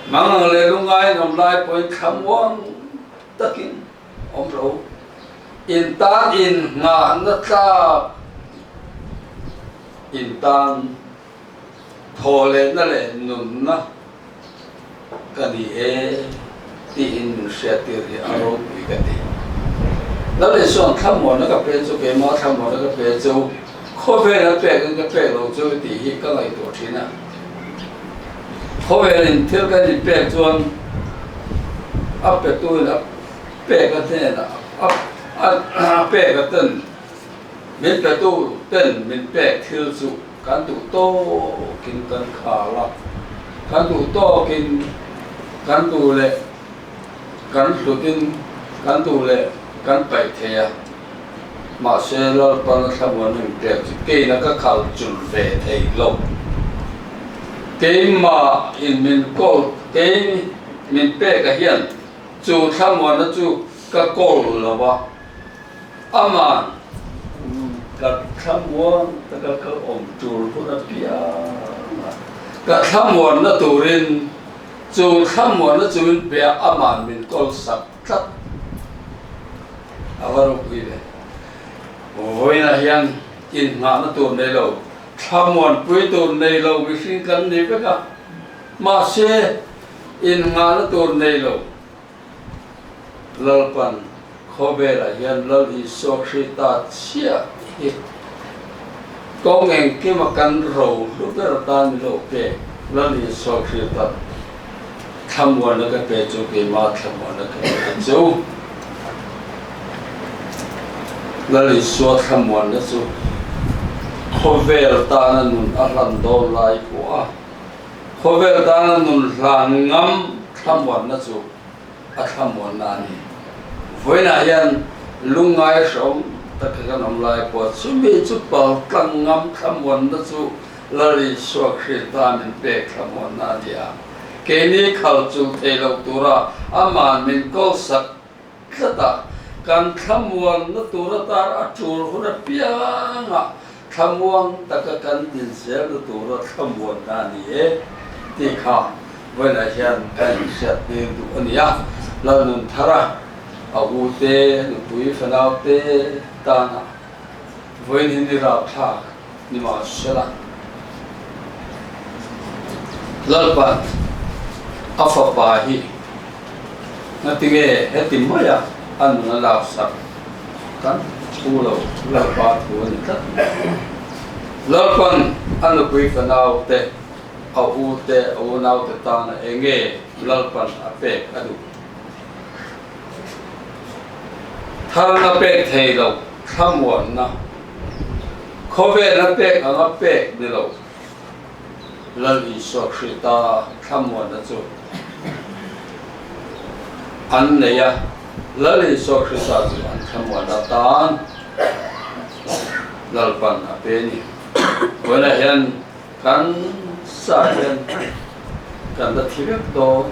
mangang leh lungai an awm lai pawhin thlamuang takin awm lo. In tan inhnahna tlak, in tan Thawhlehna leh nunna ka ni e tiin min hriattir hi a ropui ka ti. Lal Isua'n thlamuanna ka pe chu keimah thlamuanna ka pe chu khawvela pekin ka pek lo chu tih hi ka ngaihtuah thin a. Khawvelin thil kan inpek chuan a petuin a pek a hnenah a pek a ten min petu ten min pek thil chu kan duh tawkin kan khal a, kan duh tawkin kan duh leh kan hlutin kan duh leh kan paih thei a, mahse Lalpan a thlamuan min pek chu keina ka khal chul ve thei lo. Keimah in min kawl kei min pek a hian chu thlamuanna chu ka kawl lo a, Aman ka thlamuan taka ka awm tur hun apiang a, ka thlamuanna turin chu thlamuanna chu min pe a, aman min kawl sak tlat. A va ropui ve. Vawiinah hian inngahna tur nei lo, thlamuanpui tur nei lo mihring kan ni vek a, mahse inngahna tur nei lo, Lalpan khawvelah hian Lal Isua Krista chiah hi kawng engkima kan ro hlu ber atan min lo pek. Lal Isua Krista thlamuanna ka pe chu keimah thlamuanna ka pe chu. Lal Isua thlamuanna chu khawvel tana nun a hlan dawn lai pawh a. Khawvel tana nun hlan ngam thlamuanna chu a thlamuanna a ni. Vawiinah hian lungngai hrehawm taka kan awm lai pawh chumi chu pal tlang ngam thlamuanna chu Lal Isua Krista min pek thlamuanna a ni a. Keini khal chu thei lo tura Aman min kawlsak tlat a, kan thlamuanna tur atan a tul hun apiangah thlamuang taka kan din zelna tura thlamuanna a ni e tih kha vawiinah hian ka inhriat tir duh a ni a. Lalnunthara a u te, nupui fanau te tana vawiin hi ni rapthlak ni mahsela Lalpan a fapa hi ngatinge heti maia a nun a laksak kan thu lo Lalpa thu a ni tlat mai. Lalpan a nupui fanau te, a u te, a unau te tana enge Lalpan a pek a duh? Tharna pek thei lo thlamuanna. Khawvela pek anga pek ni lo, Lal Isua Krista thlamuanna chu an nei a, Lal Isua Krista chu an thlamuan atan Lalpan a pe ni. Vawiinah hian kan sa hian kan la thi vek dawn.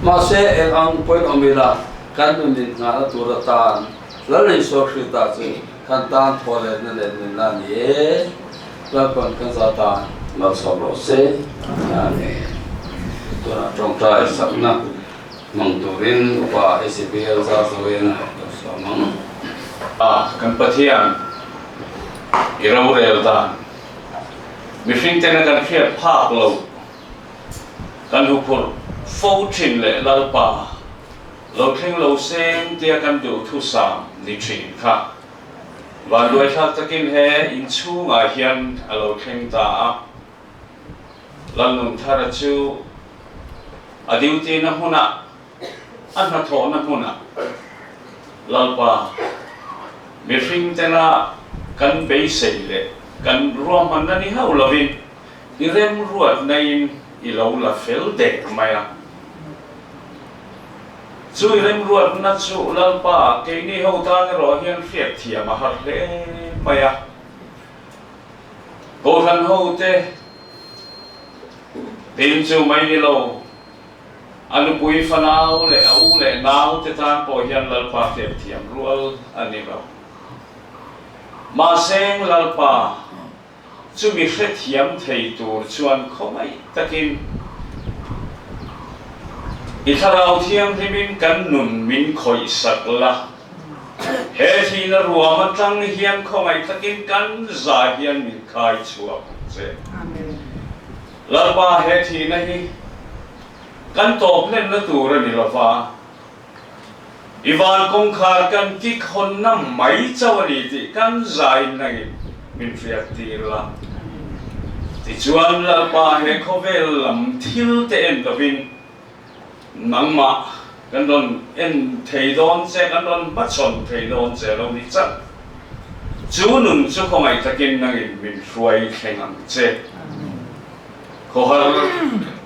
Mahse, eng ang pawhin awm ila, kan nun inngahna tur atan Lal Isua Krista chu Kan tan thaw letna leh nunna a ni e. Lalpan kan za tan malsawm rawh se. Amen. Tunah tawngtai sakna hmang turin Upa ACPL Zarzoin kan sawm ang.
A, kan Pathian, i rorel dan mihring tena kan hriat phak lo, kan huphurh fo thin leh Lalpa, Lo thleng lo seng tia kan duhthusam ni thin kha vanduaithlak takin he inchhungah hian a lo thleng ta a. Lalnunthara chu a duty na hmunah, a hnathawhna hmunah Lalpa mihring tena kan beisei leh kan ruahmanna ni hauh lovin i remruatnain i lo la fel der mai a. Chu i remruatna chu Lalpa keini ho tan erawh hian hriatthiam a har hle mai a. Kohhran hote tin chu mai ni lo, a nupui fanau leh a u leh naute tan pawh hian Lalpa hriatthiam rual a ni lo. Mahse Lalpa Chumi hrethiam thei tur chuan khawngaih takin i Thlarau Thianghlimin kan nun min khawihsak la. He thihna ruam atang hian khawngaih takin kan za hian min khai chhuak ang che. Lalpa he thihna hi.
Kan tawp hlenna tur a ni lo va, i van kawngkhar kan kik hawnna mai chauh a ni tih kan zaiin nangin min hriat tir la. Tichuan Lalpa he khawvel lam thil te en lovin nangmah kan rawn en thei dawn che, kan rawn hmachhawn thei dawn che lo ni chauh. Chu nun chu khawngaih takin nangin min hruai thleng ang che. Khawhar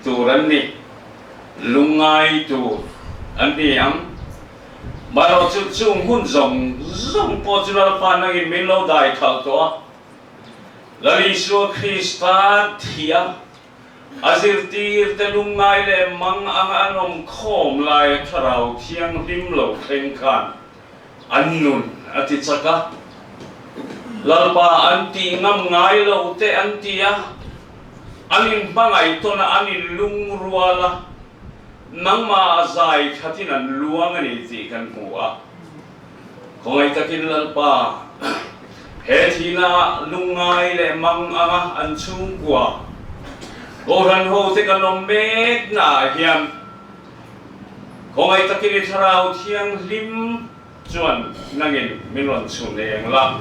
tur an ni, lungngai tur an ni ang. Marawh chu chung hun zawng zawng pawh chu Lalpa nangin min lo dai khalh tawh a. Lal Isua Krista thih a, a zirtir te lungngai leh mang anga an awm khawm lai Thlarau Thianghlim lo thleng khan an nun a ti chak a, Lalpa an tih ngam ngai lo te an ti a, an inhmangaih tawn a, an inlungrual a, nangmah a zai thatin an luang a ni tih kan hmu a. Khawngaih takin Lalpa, he thihna lungngai leh mang anga an chhungkua Kohhran hote kan awm mek naah hian, Khawngaih takin i Thlarau Thianghlim chuan nangin min rawn chhun eng la,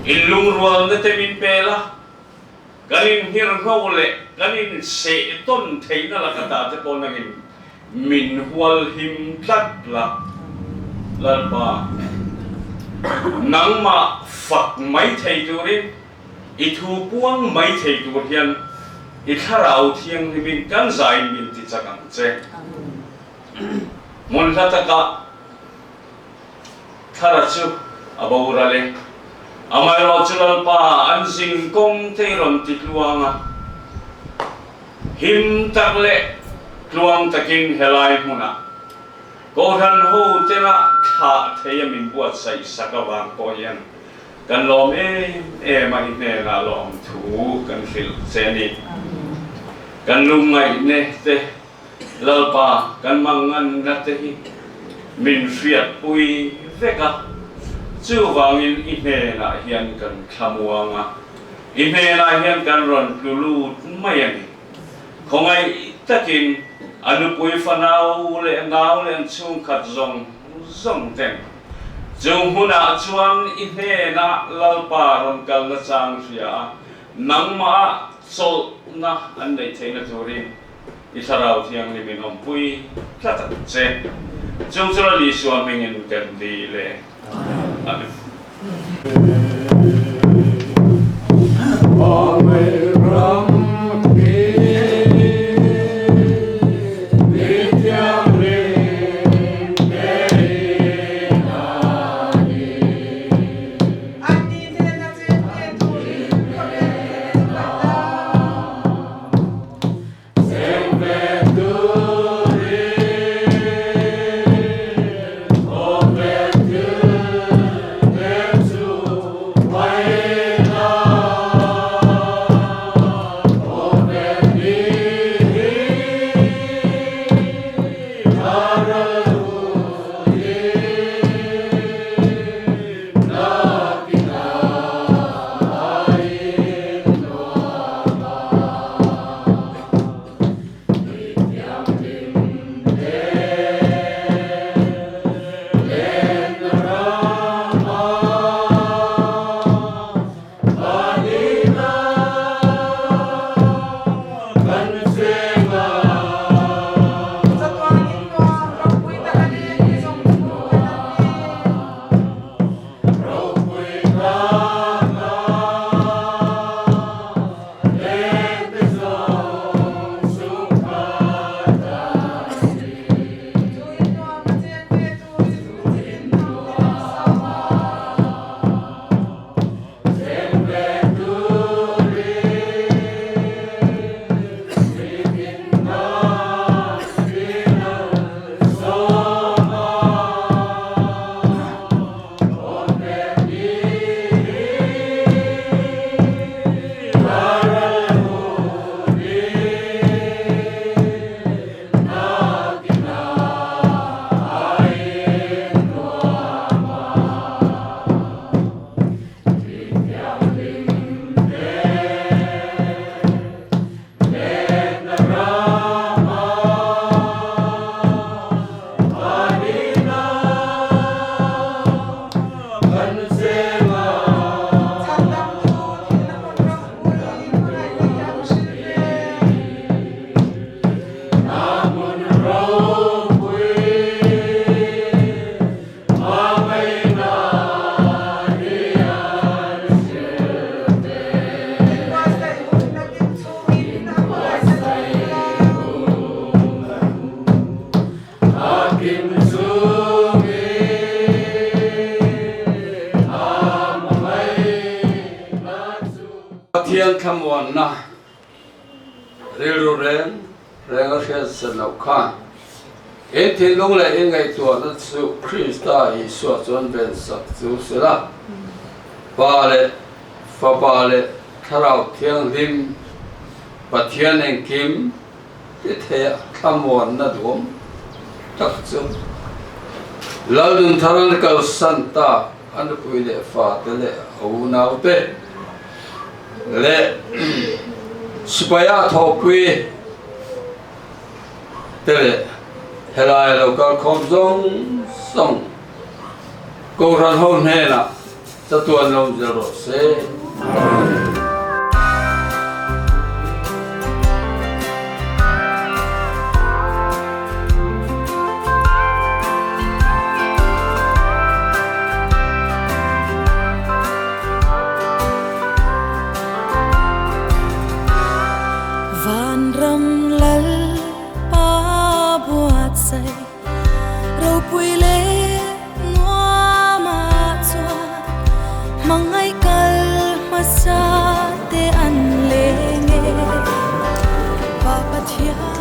inlungrualna te min pe la, kan inhngirhngho leh kan inseh tawn theihna laka ta te pawh nangin min hualhim tlat la. Lalpa, nangmah fak mai thei turin I thu puang mai thei tur hian i Thlarau Thianghlimin kan zaiin min ti chak ang che. Hmun hla takah Thlara chu a boral e. Amaherawhchu Lalpa an zin kawng te i rawn ti tluang a, him tak leh tluang takin helai hmunah Kohhran ho tena thlah thei a min buatsaih sak avang pawh hian Kan lawm em em a, i hnenah lawm thu kan hrilh che a ni. Kan lungngaihne te, Lalpa kan manganna te hi min hriatpui vek a, chuvangin i hnenah hian kan thlamuang a, i hnenah hian kan rawn tlu lut mai a ni. Khawngaih takin a nupui fanau leh nau leh an chhungkhat zawng zawng ten Chu hmunah chuan i hnenah Lalpa rawn kalna chang hria a, nangmah chawlhna an neih theihna turin i Thlarau Thianghlimin awmpui tlat ang che. Chung chu Lal Isua hmingin kan dil e. Amen. Pathian thlamuanna rilru reng reng a hriat sen loh khan in thinlung leh in ngaihtuahna chu Krista Isua chuan vensak chu se la, Pa leh Fapa leh Thlarau Thianghlim Pathian engkim ti theia thlamuanna duam tak chu Lalnunthara'n kalsan tak a nupui leh fate leh a unaute leh sipaia thawhpui te leh helai lo kalkhawm zawng zawng Kohhran ho hnenah chatuan lo zel rawh se.
Vanram Lalpa buatsaih Ropui leh nuamah chuan hmangaih kal hmasa te an leng e Pa Pathian.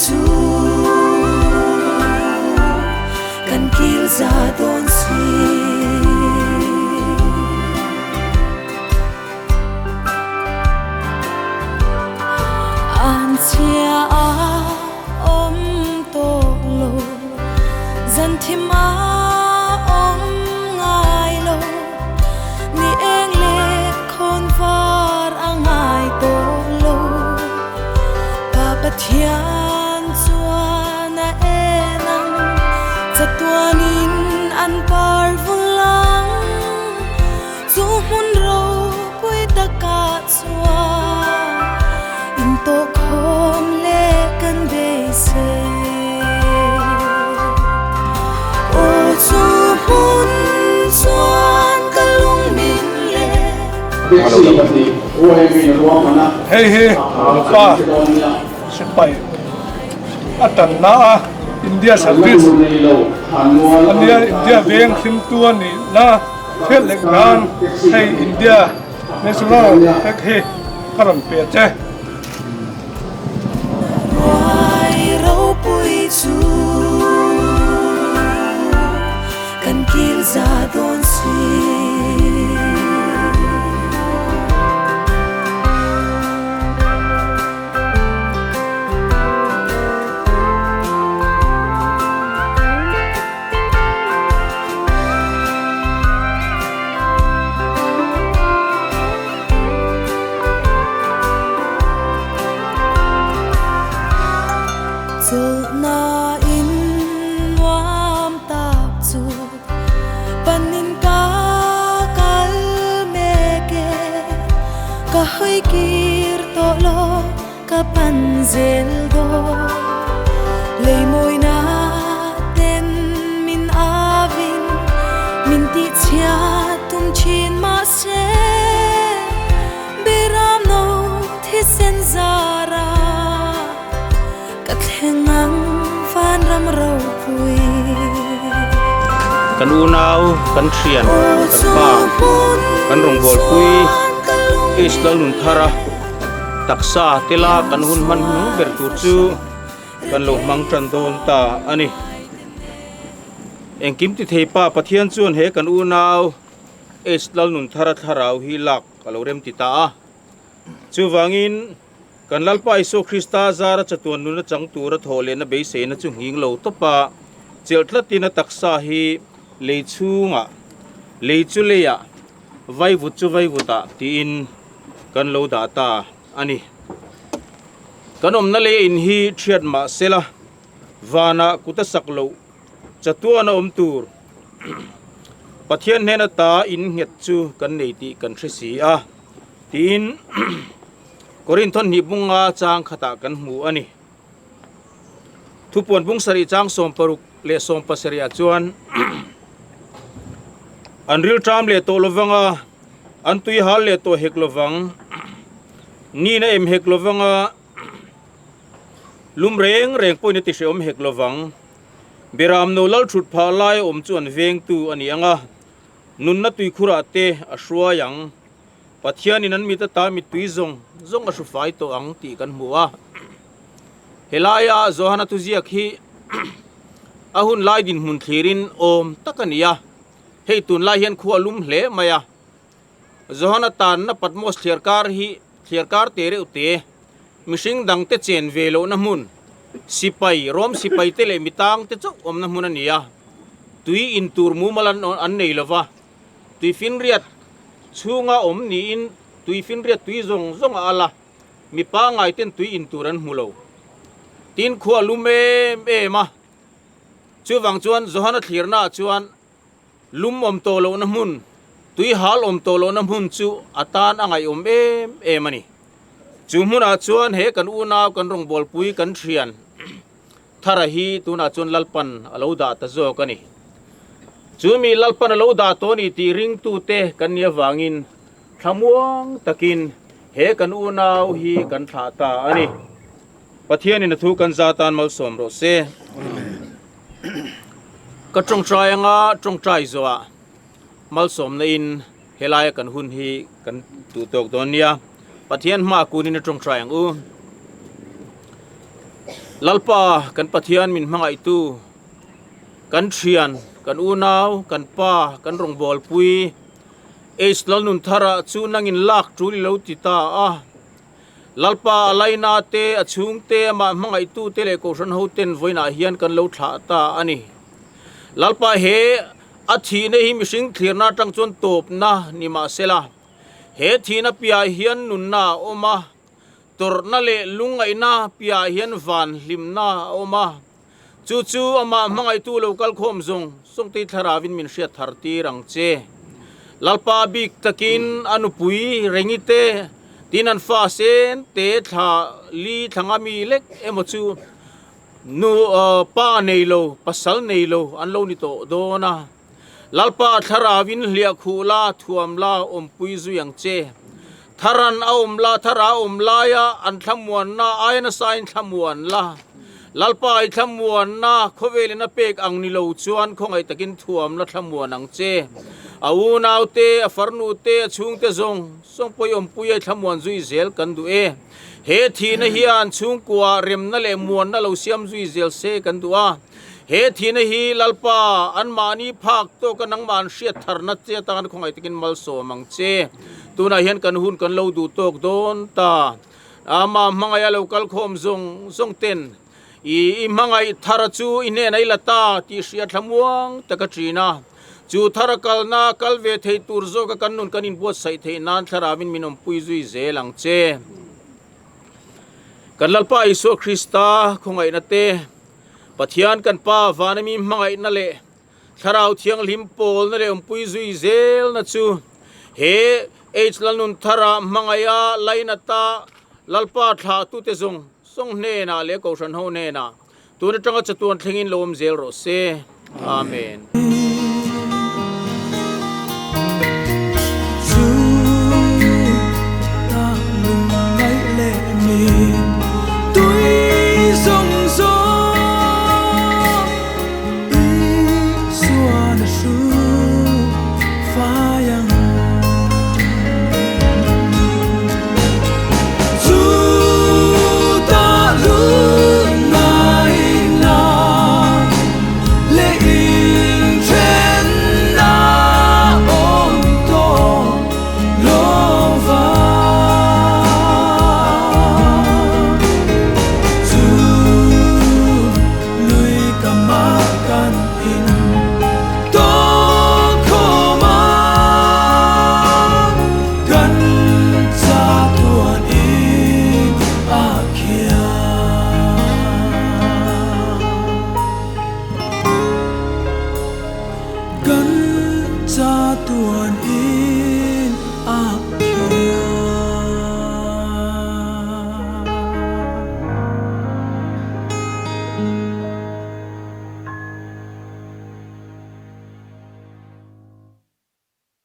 chu kan kil za dawn si. An chhia a awm tawh lo, zan thim a awm ngai lo, ni eng leh khawn var a ngai tawh lo, Pa Pathian chuan a en ang, chatuanin an par vul ang. Chu hmun ropui takah chuan intawhkhawm leh kan beisei. Aw chu hmun chuan ka lung min leh.
Hei hi nupa sipai a tanna a India service ania India veng hlimtu a nihna. Hriat leh nan hei India National flag hi ka rawn pe che.
Ruai ropui chu kan kil za dawn si. Chawlhna in nuam tak chu panin ka kal mek e, ka hawi kir tawh lo. Ka pan zel dawn lei mawina ten min avin min tihchhia tum thin mahse Biram no thisen zara ka thleng ang vanram ropui.
Kan unau, kan thian, kan pa, kan rawngbawlpui Israel nun thara. Taksa tela kan hun hman hnung ber tur chu kan lo hmang tan dawn ta a ni. Engkim ti thei pa Pathian chuan he kan unau H Lalnunthara thlarau hi lak a lo rem ti ta a. Chuvangin kan Lalpa Isua Krista zara chatuan nuna chang tura thawh lehna beiseina chu nghing lo tawp a, chelh tlatin a taksa hi lei chhungah, lei chu leiah, Vaivut chu vaivutah tiin kan lo dah ta a ni. Kan awmna lei in hi thiat mah sela, vanah kut a sak loh chatuan a awm tur Pathian hnena ta in nghet chu kan nei tih kan hre si a tiin Korinthon hnih bunga chang khatah kan hmu a ni. Thupuan bung sarih chang 16 leh 17 ah chuan an rilṭam leh tawh lovang a, an tui hal leh tawh hek lovang, nina em hek lovang a, lum reng reng pawhin a ti hrehawm hek lovang. Biram no lal thut phah lai a awm chu an vengtu a ni ang a, nunna tuikhurah te a hruai ang. Pathianin an mit ata mittui zawng zawng a hru fai tawh ang tih kan hmu a. Helaia Johana thuziak hi a hun lai dinhmun thlirin awm tak a ni a, hei tunlai hian khua lum hle mai a. Johana tanna Patmos thliarkar hi thliarkar te reuh te, mihring dangte chen ve lohna hmun, sipai, Rom sipaite leh mitangte chauh awmna hmun a ni a. Tui in tur mumal an nei lova. Tuifinriat chhunga awm niin tuifinriat tui zawng zawng a al a, mi pangngai ten tui in tur an hmu lo. Tin khua lum em em a, chuvang chuan Johana thlirna ah chuan lum awm tawh lohna hmun, tui hal awm tawh lohna hmun chu a tan a ngaihawm em em a ni. Chu hmunah chuan he kan unau kan rawngbawlpui kan thian Thara hi tunah chuan Lalpan a lo dah ta zawk a ni. Chu mi Lalpan a lo dah tawh a ni tih ringtute kan nih avangin thlamuang takin he kan unau hi kan thlah ta a ni. Pathianin a thu kan za tan malsawm rawh se. Ka tawngtai anga tawngtai zawhah malsawmna in helaia kan hun hi kan duh tawk dawn nia. Pathian hma kunin a tawngtai ang u. Lalpa kan Pathian min hmangaihtu, kan thian, kan unau, kan pa, kan rawngbawlpui H Lalnunthara chu nangin lak tul i lo ti ta a. Lalpa a laina te, a chhungte, amah hmangaihtu te leh Kohhran hoten vawiinah hian kan lo thlah ta a ni. Lalpa he a thihna hi mihring thlirna atang chuan tawpna ni mahsela, he thihna piahah hian nunna a awm a, tawrhna leh lungngaihna piahah hian van hlimna a awm a, chu chu amah hmangaihtu lo kalkhawm zawng zawng te thlarauin min hriat thar tir ang che. Lalpa bik takin a nupui rengi te, tin an fa sen te thla li thla nga mi lek emaw chu nu pa nei lo, pasal nei lo an lo ni tawh dawn a. Lalpa thlarauin hliah khuh la, thuam la, awmpui zui ang che. Tharan a awm la, thara a awm laia an thlamuanna aia nasain thlamuan la. Lalpa i thlamuanna khawvelin a pek ang ni lo chuan khawngaih takin thuam la thlamuan ang che. A unaute, a farnute, a chhungte zawng zawng pawh i awmpui a i thlamuan zui zel kan duh e. He thihna hian chhungkua remna leh muanna lo siam zui zel se kan duh a. He thihna hi Lalpa, anmahni phak tawka nangmah an hriat tharna che atan khawngaih takin malsawm ang che. Tunah hian kan hun kan lo duh tawk dawn ta. Amah hmangaih a lo kal khawm zawng zawng ten i i hmangaih thara chu i hnenah i la ta tih hria thlamuang tak a ṭin a. Chu thara kalna kal ve thei tur zawka kan nun kan inbuatsaih theih nan thlarauin min awmpui zui zel ang che. Kan Lalpa Isua Krista khawngaihna te, Pathian kan Pa vana mi hmangaihna leh Thlarau Thianghlim pawlna leh awmpui zui zelna chu he H Lalnun Thara hmangaiha lainata Lalpa thlahtute zawng zawng hnenah leh Kohhran ho hnenah tun atanga chatuan thlengin lo awm zel rawh se. Amen.
Kan chatuan in.